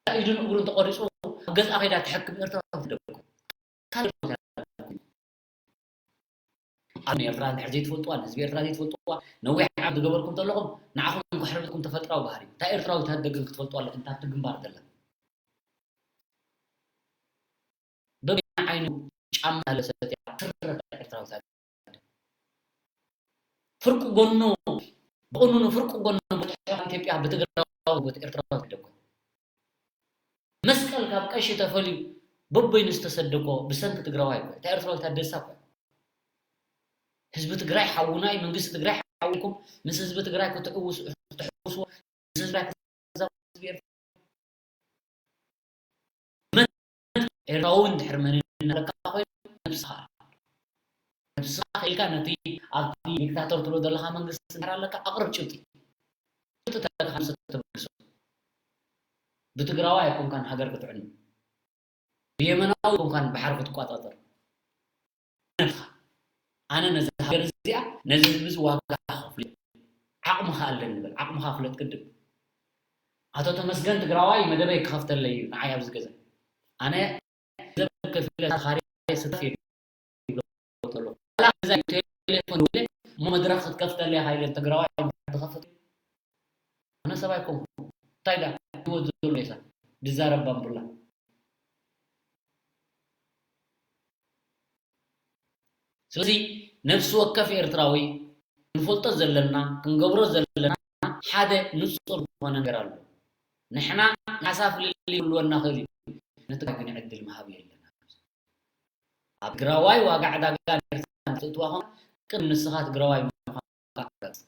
ኢዱን እግሩን ተቆሪጹ ኣብ ገዝኣ ከይዳ ትሕክም ኤርትራዊት ኣደ እኮ። ካልእ ኣብ ኤርትራ እንድሕር ዘይትፈልጥዋ፣ ንህዝቢ ኤርትራ ዘይትፈልጥዋ፣ ነዊሕ ዓመት ዝገበርኩም ዘለኹም፣ ንዓኹም ከሕርበኩም ተፈጥራዊ ባህሪ እዩ። እታ ኤርትራዊት ኣደ ግን ክትፈልጥዋ ኣለኩም፣ እታ ኣብቲ ግንባር ዘላ። በበይና ዓይኑ ጫማ ለሰት እያ ትረዳ ኤርትራዊት ኣደ። ፍርቂ ጎኑ፣ ብቑኑኑ ፍርቂ ጎኑ በጽሖ ኢትዮጵያ ብትግራዋይ ጎት ኤርትራዊት ኣደ እኮ። መስቀል ካብ ቀሺ ተፈልዩ በበይኑ ዝተሰደ እኮ ብሰንኪ ትግራዋይ እኮ። እታ ኤርትራዊት ኣደ እሳ እኮ። ህዝቢ ትግራይ ሓውና እዩ፣ መንግስቲ ትግራይ ሓውኩም፣ ምስ ህዝቢ ትግራይ ክትዕውስ-፣ ክትሕውስዎ፣ ምስ ህዝቢ ትግራይ ክትዛወር፣ ህዝቢ ኤርትራ ኤርትራዊ እንድሕር መንነት ኣለካ ኮይኑ ነብስኻ፣ ነብስኻ ከይልካ ነቲ ኣብቲ ዲክታቶር ትብሎ ዘለኻ መንግስቲ እንድሕር ኣለካ ኣቕርብ ጭብጢ። ጭብጢ ተለካ ምስ ተመልሶ ብትግራዋይ ኣይኮንካን ሃገር ክትዕኑ። ብየመናዊ ኣይኮንካን ባሕሪ ክትቋጻጸር። ነብስኻ። ኣነ ነዚ ሃገር እዚኣ፣ ነዚ ህዝቢ እዚ ዋጋ ከፍል ዓቕሚ ከ ኣለኒ በል። ዓቕምኻ ፍለጥ ቅድም። ኣቶ ተመስገን ትግራዋይ መደበይ ክኸፍተለይ እዩ ንዓይ ኣብዚ ገዛ። ኣነ ገንዘብ ከፊለ ተኻርየ ስታፍ እየ ዝብሎ ዘለኹ። ዋላ ገዛ ቴሌፎን ደዊለ እሞ መድረኽ ክትከፍተለይ ኢኻ ኢለ ትግራዋይ ክኸፍት ኣነ ሰብ ኣይኮንኩ። እንታይ ደኣ ህይወት ዘሎ ሬሳ ድዛረብ ባምቡላ። ስለዚ ነፍሲ ወከፍ ኤርትራዊ ክንፈልጦ ዘለና፣ ክንገብሮ ዘለና ሓደ ንጹር ዝኾነ ነገር ኣሎ። ንሕና ንሓሳብ ፍልልይ ክህልወና ክእል እዩ። ንትግራይ ግን ዕድል ምሃብ የለን። ኣብ ትግራዋይ ዋጋ ዕዳጋ ኤርትራ ንክትእትዋ ኾን ቅድሚ ንስኻ ትግራዋይ ምዃንካ ኣረጋግጽ።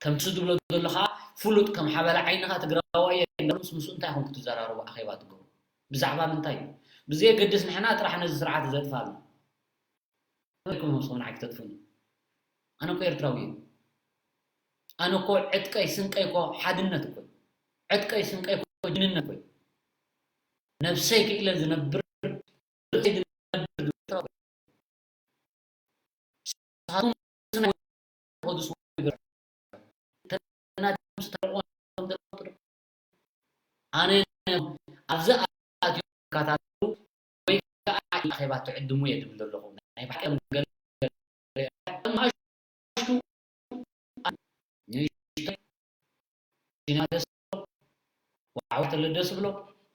ከምቲ ዝብሎ ዘሎ ኸዓ ፍሉጥ ከም ሓበላ ዓይንኻ ትግራዋይ እየ እንዳበሉ ምስ ምስኡ እንታይ ኢኹም ክትዘራረቡ ኣኼባ ትገብሩ? ብዛዕባ ምንታይ እዩ? ብዘየገድስ ንሕና ጥራሕ ነዚ ስርዓት ዘጥፋልና። ከመይ ኢልኩም ነብስኹም ንዓይ ክተጥፉኒ? ኣነ እኮ ኤርትራዊ እየ። ኣነ እኮ ዕጥቀይ ስንቀይ እኮ ሓድነት እኮ እዩ። ዕጥቀይ ስንቀይ እኮ ጅግንነት እኮ እዩ። ነብሰይ ክኢለ ዝነብር ርእሰይ ዝነብር ኤርትራዊ እየ። ንስኻትኩም ኣነ ኣብዚ ኣትዩ ክከታተሉ ወይ ከዓ ኣኼባ ትዕድሙ እየ ዝብል ዘለኹ። ናይ ብሓቂ ገለ ንእሽቶ ሽና ደስ ብሎ፣ ዋዕዋ ተለ ደስ ብሎ፣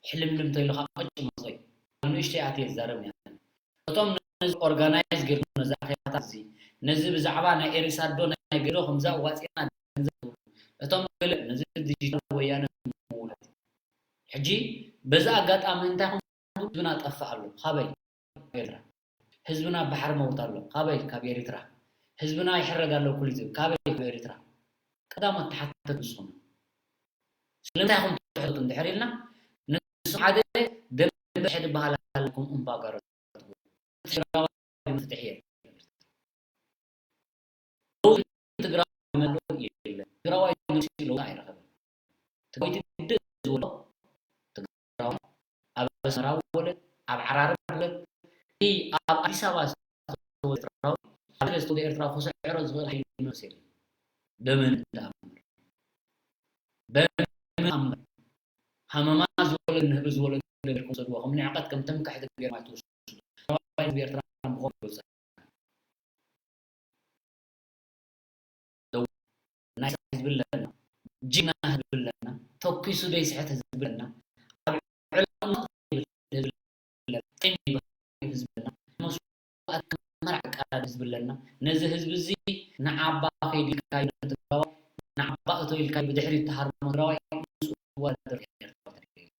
ሕልምልም ተይሉ ከዓ ቅጭ መፅኦ እዩ። ኣብ ንእሽተይ ኣትየ ዝዛረብ እያ። እቶም ነዚ ኦርጋናይዝ ገይርኩም ነዚ ኣኼባታት እዚ፣ ነዚ ብዛዕባ ናይ ኤሪሳዶ ናይ ገዶ ከምዚ ኣዋፂእና ገንዘብ ትብሉ፣ እቶም ገለ ነዚ ዲጂታል ወያነ ምውላት። ሕጂ በዚ ኣጋጣሚ እንታይ ከም ህዝብና ጠፍእ ኣሎ። ካበይ? ኤርትራ። ህዝብና ባሕሪ መውት ኣሎ። ካበይ? ካብ ኤሪትራ። ህዝብና ይሕረድ ኣሎ ኩሉ ዝብል። ካበይ? ካብ ኤሪትራ። ቀዳሞት ተሓተት ንስኹም። ስለምንታይ ኢኹም ትሕተቱ እንድሕር ኢልና፣ ንሱ ሓደ ደንበ ሕድ በሃል ኣለኩም እምባ ጋር ትግራዋይ ፍትሒ የለን። ትግራዋይ መለወጥ የለን። ትግራዋይ ነብሲ ለውጥ ኣይረኸበን። ትግራዋይ ትግደ ዝወሎ ትግራዋይ ኣብ ኣስመራ ወለ፣ ኣብ ዓራርብ ወለ፣ እቲ ኣብ ኣዲስ ኣበባ ዝተወለደ ኤርትራዊ፣ ኣብ ኤርትራ ክስዕሮ ዝኽእል ሓይሊ መንግስቲ የለን። በመን ተኣምር? በመን ተኣምር? ሃመማ ዝወለድ ንህቢ ዝወለድ ገርኩም ሰድዎ፣ ከም ንዕቀት ከም ትምክሕቲ ገርኩም ኣይትወስዱ። ትግራዋይ ህዝቢ ኤርትራ ብኾም ይወፅእ። ናይ ህዝቢ ኣለና፣ ጅግና ህዝቢ ኣለና፣ ተኪሱ ዘይስሕት ህዝቢ ኣለና፣ ኣብ ዕላማ ህዝቢ ኣለና፣ ቂም ይበሃል ህዝቢ ኣለና፣ መስዋእቲ መርዓ ቃል ህዝቢ ኣለና። ነዚ ህዝቢ እዚ ንዓባ ከይድ ኢልካዮ ትግራዋይ፣ ንዓባ እቶ ኢልካዮ ብድሕሪት ትሃርሞ ትግራዋይ ምስኡ ክወዳደር ኤርትራዊ ኣይደልን።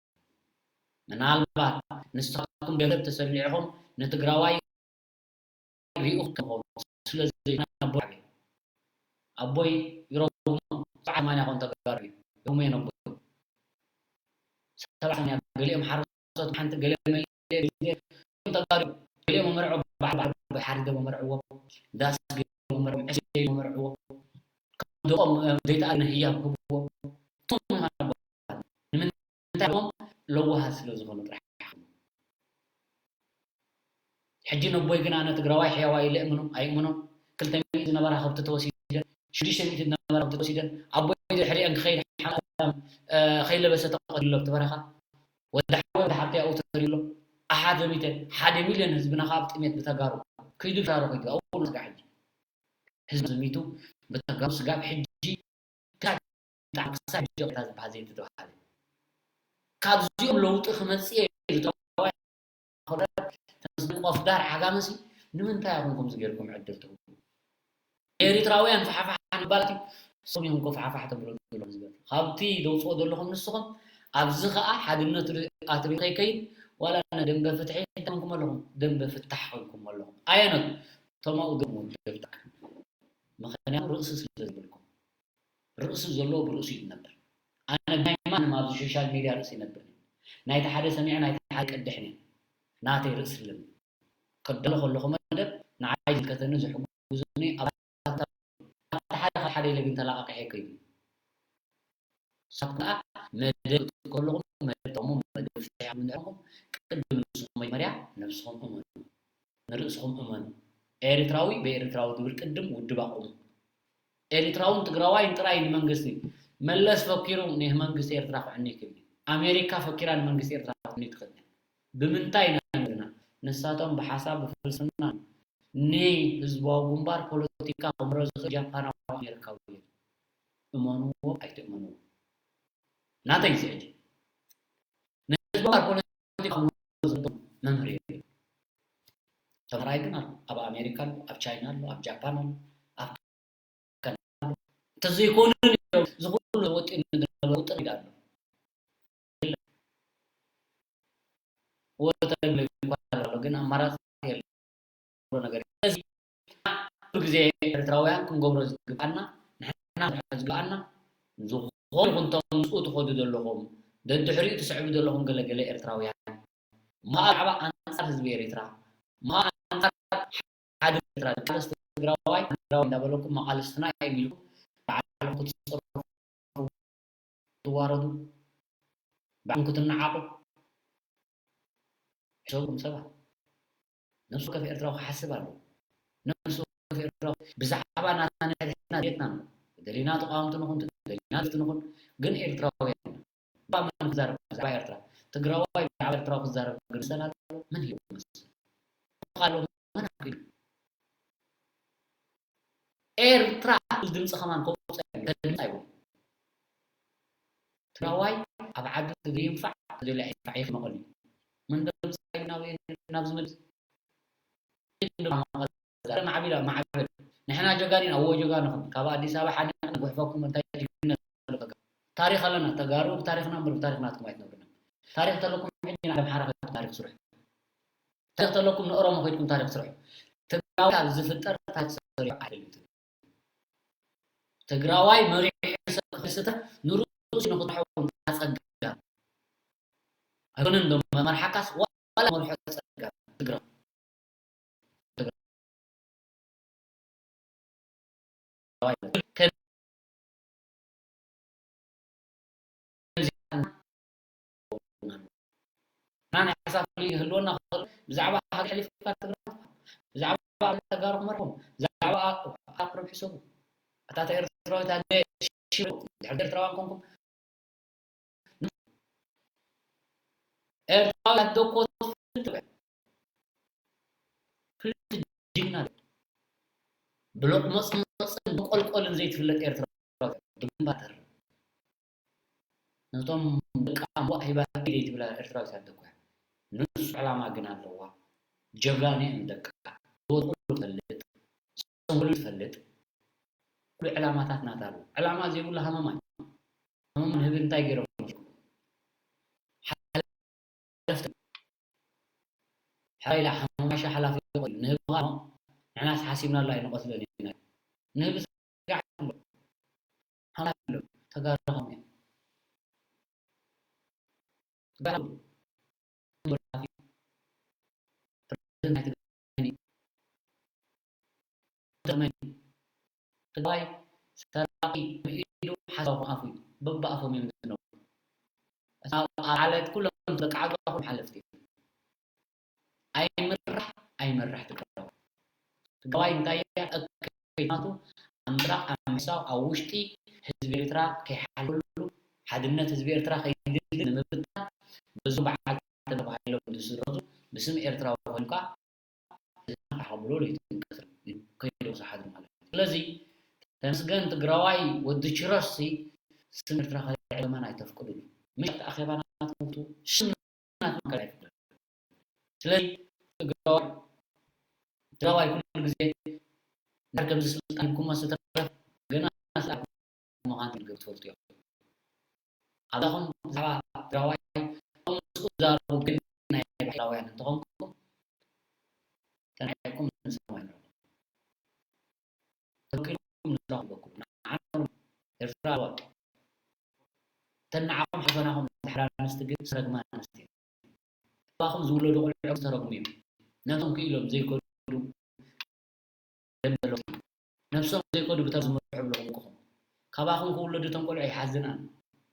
መን ምናልባት ንስኻትኩም ገንዘብ ተሰሊዕኹም ንትግራዋይ ሪኡ ክትኾኑ ስለ ዘይኮነ ኣቦይ ዓብየ ኣቦይ ይረጉሞ ሰብዓ ሰማንያ ኮን ተጋሩ እዩ። ይረጉሞ እዮም ኣቦይ። ሰብዓ ሰማንያ ገሊኦም ሓረስቶት ሓንቲ ገለ መለ ተጋሩ ገሊኦም መመርዖ ባሕሪ ሓሪደ መመርዕዎ ዳስ መመርዕዎ ዕሸ መመርዕዎ ደቆም ዘይተኣልነ ህያብ ክህብዎ እቶም ምዃን ኣቦ ንምንታይ ኢሎም ለዋሃት ስለ ዝኾኑ ጥራሕ። ሕጂ ነቦይ ግን ኣነ ትግራዋይ ሕያዋይ ኢለ እምኖም ኣይእምኖም ክልተ ሚእቲ ዝነበራ ከብቲ ተወሲደን ሽዱሽተ ሚእቲ ዝነበራ ከብቲ ተወሲደን ኣቦይ ድሕሪአን ክኸይድ ሓመዳም ከይለበሰ ተቐዲሎ ኣብቲ በረኻ ወዲ ሓወይ ወዲ ሓብተይ ኣብኡ ተሪሎ ኣሓት ዘሚተ ሓደ ሚልዮን ህዝብና ካብ ጥሜት ብተጋሩ ክይዱ ተጋሩ ከይዱ ኣብኡ ስጋ ሕጂ ህዝቢ ዘሚቱ ብተጋሩ ስጋብ ሕጂ ክሳብ ክሳብ ሕጂ ቕታ ዝበሃል ዘይተተባሃለ ካብዚኦም ለውጢ ክመፅእ እዩ ዝተባባዕ ኮለል ተመስገን ቆፍዳር ዓጋመሲ ንምንታይ ኣኹም ከምዚ ገይርኩም ዕድል ትህቡ? ኤሪትራውያን ፋሕፋሕ ንባላት እዩ ሶም እዮም እኮ ፋሕፋሕ ተብሎ ዘሎ ዝገርም ካብቲ ዘውፅኦ ዘለኹም ንስኹም ኣብዚ ከዓ ሓድነቱ ኣትሪ ከይከይድ ዋላ ደንበ ፍትሒ ኮንኩም ኣለኹም ደንበ ፍታሕ ኮንኩም ኣለኹም ኣየኖት ቶማኡ ደሞ ደብታ ምኽንያቱ ርእሲ ስለ ዝብልኩም ርእሲ ዘለዎ ብርእሱ እዩ ዝነብር። ኣነ ናይ ማንም ኣብዚ ሶሻል ሚድያ ርእሲ ይነብር ናይቲ ሓደ ሰሚዐ ናይቲ ሓደ ቀድሕን እየ ናተይ ርእሲ ኣለኒ። ከዳሉ ከለኹ መደብ ንዓይ ዝምልከተኒ ዝሕጉዝኒ ኣባላት ሓደ ሓደ ኢለ ግን ተላቃቂሐ ከይዱ ንሳትኩም ከዓ መደብ ክትከለኹም መደብ ጠቕሞም መደብ ፍትሒ ኣብ እንድሕርኩም ቅድም ንስኹም መጀመርያ ነብስኹም እመኑ። ንርእስኹም እመኑ። ኤርትራዊ ብኤርትራዊ ዝብል ቅድም ውድብ ኣቑሙ። ኤርትራውን ትግራዋይን ጥራይ ንመንግስቲ መለስ ፈኪሩ ንመንግስቲ ኤርትራ ክዕኒ ይክእል እዩ። ኣሜሪካ ፈኪራ ንመንግስቲ ኤርትራ ክዕኒ ትኽእል እያ። ብምንታይ ኢና ንግና? ንሳቶም ብሓሳብ ብፍልስፍና ንህዝባዊ ግንባር ፖለቲካ ክምሮ ዝኽእል ጃፓናዊ ኣሜሪካዊ እዮም። እመንዎ ኣይትእመንዎ ናተይ እዚ ሕጂ ንህዝባዊ ፖለቲካ ክምሮ ዝኽእል መምህር የለን። ተምሃራይ ግን ኣሎ ኣብ ኣሜሪካ ኣሎ ኣብ ቻይና ኣሎ ኣብ ጃፓን ኣሎ ኣብ ካናዳ ኣሎ እንተዘይኮኑ ዝኩሉ ወጢኑ ዝነበረ ውጥን ኢዳ ኣሎ ወተለ ይባል ኣሎ ግን ኣማራፂ የለን ነገር እዚ ኩሉ ግዜ ኤርትራውያን ክንገብሮ ዝግባኣና ንሕና ዝግባኣና ዝኾነ ይኹን ቶም ምስኡ ትኸዱ ዘለኹም ደድሕሪኡ ትስዕቡ ዘለኹም ገለገለ ኤርትራውያን ማኣ ብዛዕባ ኣንጻር ህዝቢ ኤርትራ ማኣ ኣንጻር ሓደ ኤርትራ ደቂ ኣንስትዮ ትግራዋይ ትግራዋይ እንዳበለኩም መቓልስትና እዮም ኢልኩም ባዕልኩም ክትፀርፉ ትዋረዱ ባዕልኩም ክትነዓቑ ሕሰብኩም ሰባት ነብሲ ወከፍ ኤርትራዊ ክሓስብ ኣለዎ ነብሲ ወከፍ ኤርትራዊ ብዛዕባ ናትና ንሕድሕድና ድሌትና ደሊና ተቃወምቲ ንኹን ደሊና ደገፍቲ ንኹን ግን ኤርትራውያን ኢና ብዛዕባ መን ክዛረብ ብዛዕባ ኤርትራ ትግራዋይ ብዛዕባ ኤርትራዊ ክዛረብ ግን መሰል ኣለዎ መን ሂቡ መሰል ኣለዎ መን ኣፍቂዱ ኤርትራ ዝብል ድምፂ ከማን ከውፅእ ከድምፅ ኣይብሉ ትግራዋይ ኣብ ዓዲ ትግሪ ይንፋዕ ተደልዩ ኣይንፋዕ ይኽመቐሉ እዩ መን ደምፃ እዩ ናብ ዝምልስ ማዕቢላ ማዕብል ንሕና ጀጋኒን ኣዎ ጀጋንኹም ካብ ኣዲስ ኣበባ ሓኒቕና ንጉሕፈኩም እንታይ ጅግነት ኣሎ ተጋሩ ታሪኽ ኣለና ተጋሩ ብታሪኽና እምበር ብታሪኽ ናትኩም ኣይትነብሩና ታሪኽ ተለኩም ሕጂ ንዓለም ሓራ ከድኩም ታሪኽ ስርሑ ታሪኽ ተለኩም ንኦሮሞ ከድኩም ታሪኽ ስርሑ ትግራዊ ኣብ ዝፍጠር ታሪኽ ሰሪሑ ኣይደልዩ ትግራዋይ መሪሑ ሰብ ክስተ ንርእሱ ንክትረሕቦ ኣፀጋሚ ኣይኮነን ዶ መመርሓካስ ዋላ መርሖ ኣፀጋሚ ትግራዋይ ናና ሓሳብ ይህልወና ክእል ብዛዕባ ሃገር ሕሊፍካ ትግራዋይ ብዛዕባ ተጋሩ ክመርኩም ብዛዕባ ኣቅርብ ሕሰቡ ኣታ ኤርትራዊት ኣደ ሽሮ ድሕር ኤርትራውያን ኮንኩም ኤርትራዊ ኣደ እኮ ትፈልጥ እያ። ፍልጥ ጅግና ብሎቅ መፅመፅን መቆልቆልን ዘይትፍለጥ ኤርትራዊ ግንባር ነቶም ደቂ ኣምቦ ኣይባጊ ዘይትብላ ኤርትራዊት ኣደ እኮ እያ። ንሱ ዕላማ ግን ኣለዋ። ጀጋኑ እዮም ደቃ። ዝወድቁሉ ትፈልጥ፣ ዝሰንብሉ ትፈልጥ። ኩሉ ዕላማታት ናታ ኣለዎ። ዕላማ ዘይብሉ ሃመማ እዩ። ሃመማ ንህቢ እንታይ ገይሮም ይመስልኩም? ሓለፍቲ። ሕራይ ኢላ ሓሙማሻ ሓላፊ ይቆዩ። ንህቢ ኸኣ ንሕናስ ሓሲብናላ ኣይንቐትሎን ኢና። ንህቢ ስጋዕ ኣሎ። ሓላፊ ኣሎ። ተጋሩ ኸም እዮም። ተጋሩ ፕረዚደንት ናይ ትግራይ ተመኝ ትግራይ ሰራቂ ኢዱ ሓሳቡ ኣፉ እዩ። በብኣፎም እዮም ዝነብሩ። እታ ኣብ ዓለት ኩሎም ደቂ ዓዱ ኣኹም ሓለፍቲ እዮም። ኣይምራሕ ኣይመራሕ ትግራዋይ። ትግራዋይ እንታይ እያ? እከይናቱ ኣብ ምብራቕ ኣብ ምዕራብ ኣብ ውሽጢ ህዝቢ ኤርትራ ከይሓልፈሉ ሓድነት ህዝቢ ኤርትራ ከይድልድል ንምብታን በዞም በዓል ተባሂሎም ዝስረዙ ብስም ኤርትራዊ ኮይንካ ህዝብና ክሓብሎ ለይትን ቀትርን ከይዶም ዝሓድሩ ማለት እዩ። ስለዚ ተመስገን ትግራዋይ ወዲ ችሮስሲ ስም ኤርትራ ከልዕል ዘመን ኣይተፍቅዱሉ። ምሽ ኣብቲ ኣኼባ ናትኩም ውቱ ሽም ናትኩም ከልዕል ኣይፍቅዱን። ስለዚ ትግራዋይ ትግራዋይ ኩሉ ግዜ እንድሕር ከምዚ ስልጣን ሂብኩሞ ዝተረፈ ገና ስልጣን ምዃን ትፈልጡ ኢኹም። ኣብዛኹም ብዛዕባ ትግራዋይ ከምኡ ዝዛረቡ ግን ናይ ባሕራውያን እንተኾንኩም ተናዒቕኩም ንሰምዖ ኣይንረኽቦ። ተወኪልኩም ንረኽበኩም። ንዓና ኤርትራ ኣለዋ። እተን ንዓኹም ሓፈናኹም ዝሓላ ኣንስቲ ግን ዝረግማ ኣንስቲ እየን። ካባኹም ዝውለዱ ቆልዑ ዝተረግሙ እዮም። ነቶም ክኢሎም ዘይከዱ ደም ዘለዎም ነብሶም ዘይከዱ ብታ ዝመርሑ ብለኹም እኮኹም። ካባኹም ክውለዱ እቶም ቆልዑ ይሓዝን ኣነ።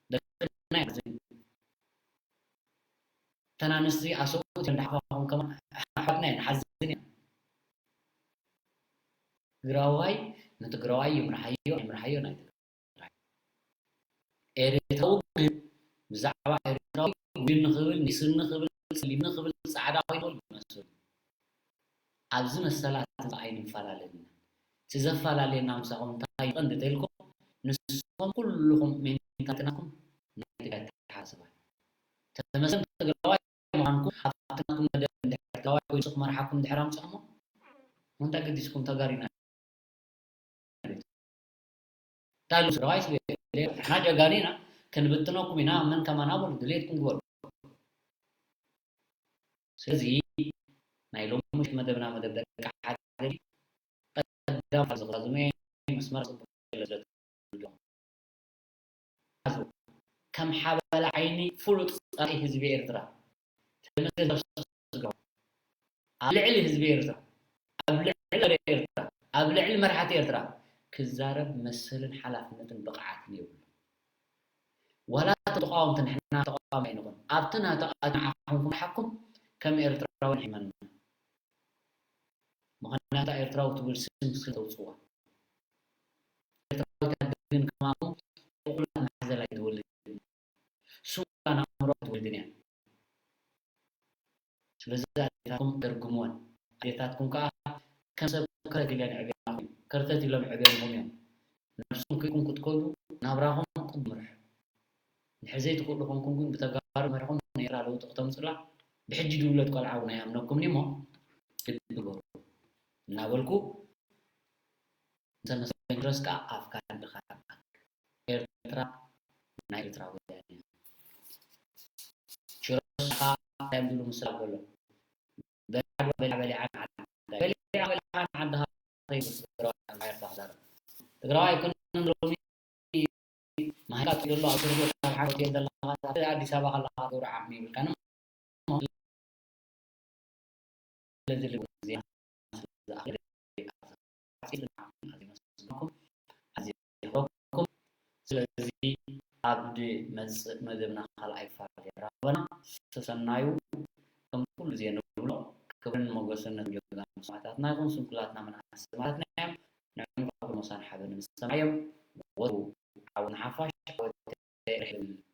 ደቅና ይሓዝን። እተን ኣንስቲ ኣሰብኡት እዮም፣ ንዓኹም ከማ ኣሕዋትና እየን፣ ሓዝን እየን። ትግራዋይ ንትግራዋይ ይምርሓዮ ኣይምርሓዮ ናይ ትግራይ። ኤርትራዊ ግን ብዛዕባ ኤርትራዊ ዊን ክብል፣ ኒስኒ ክብል፣ ጸሊምኒ ክብል፣ ጻዕዳ ኮይኑ ይመስል። ኣብዚ መሰላት እዚ ኣይንፈላለን ኢና። እቲ ዘፈላለየና ምሳኹም እንታይ እዩ ቀንዲ ተልኩም፣ ንስኹም ኩልኹም ሜንታሊቲ ናትኩም ናይ ትግራይ ኣተሓሳስባ እዩ። ተመስገን ትግራዋይ ምዃንኩም፣ ኣብቲ ናትኩም መደብ እንድሕር ትግራዋይ ኮይኑ ክመርሓኩም እንድሕር ኣምፅኦሞ፣ እንታይ ገዲስኩም ተጋሩ ኢና። እንታይ ኢሉ ትግራዋይ ስለ ንሕና ጀጋኑ ኢና፣ ክንብትነኩም ኢና፣ መን ከማና በሉ፣ ድሌትኩም ግበሩ። ስለዚ ናይ ሎሚ ምሽት መደብና መደብ ደቂ ሓደ እዩ። ቀዳም ዝቕዳዝመ መስመር ጽቡቕ ገለ ስለ ትብሉ ሓዙ። ከም ሓበላ ዓይኒ ፍሉጥ ጸላኢ ህዝቢ ኤርትራ ተመስገን ተስፋ ስጋው ኣብ ልዕሊ ህዝቢ ኤርትራ፣ ኣብ ልዕሊ ኤርትራ፣ ኣብ ልዕሊ መራሕቲ ኤርትራ ክዛረብ መሰልን ሓላፍነትን ብቕዓትን የብሉ። ዋላ እቲ ተቃወምቲ ንሕና ተቃዋሚ ኣይንኹን። ኣብቲ ናቶ ንዓኹም ክመርሓኩም ከም ኤርትራዊ ንሕመና። ምኽንያቱ ኤርትራዊ ትብል ስም ስለ ተውጽዋ። ኤርትራዊ ግን ከማኹም ጥቑላት ማሕዘል ኣይትወልድን። ስውራን ኣእምሮ ኣይትወልድን እያ። ስለዚ ኣዴታትኩም ኣይተርግምወን። ኣዴታትኩም ከኣ ከም ሰብ ከርተት ኢለን የዕብያኹም፣ ከርተት ኢሎም የዕብየንኩም እዮም። ነብስኩም ከይድኩም ክትከዱ ናብራኹም ቅድም ምርሑ። እንድሕር ዘይትኽእሉ ኮንኩም ግን ብተጋሩ መሪሕኩም ንኤርትራ ለውጢ ክተምጹላ ብሕጂ ዝውለድ ቆልዓ እውን ኣይኣምነኩምን እሞ ግዲ ግበሩ እናበልኩ ንተመስገን ኪሮስ ከኣ ኣፍካ ንድኻ ኤርትራ ናይ ኤርትራውያን እያ። ኪሮስ ከኣ እንታይ እዮም ዝብሉ ምስላ ኣሎ። በሊዓ በሊዓ በሊዓ ንዓዳ። በሊዓ በሊዓ ንዓድኻ ከይብል ትግራዋይ ኣብ ኤርትራ ክዛረብ። ትግራዋይ ኣይኮነን ሎሚ ማሂቃ ትብሎ ኣብ ትርጉ ካብ ሓደ ሆቴል ዘለኻ ኣብ ኣዲስ ኣበባ ከለኻ ገብሩ ዓቕሚ ይብልካን እሞ ስለዚ ልብ ዜና ስለዝኣኽል ኣዝየ የኽብረኩም። ስለዚ ኣብ ዝመጽእ መደብና ካልኣይ ክፋል የራኽበና። ሰሰናዩ ከም ኩሉ ግዜ ንብሎ ክብርን ሞገስን ነቶም ጀጋኑ ሰማእታትና ይኹን። ስንኩላትና መናእሰይ ሰማእታትና እዮም። ንዕኦም ካብ ሞሳን ሓበንን ንሰማዮም። ወትሩ ዓወት ንሓፋሽ፣ ዓወት ኤርትራ።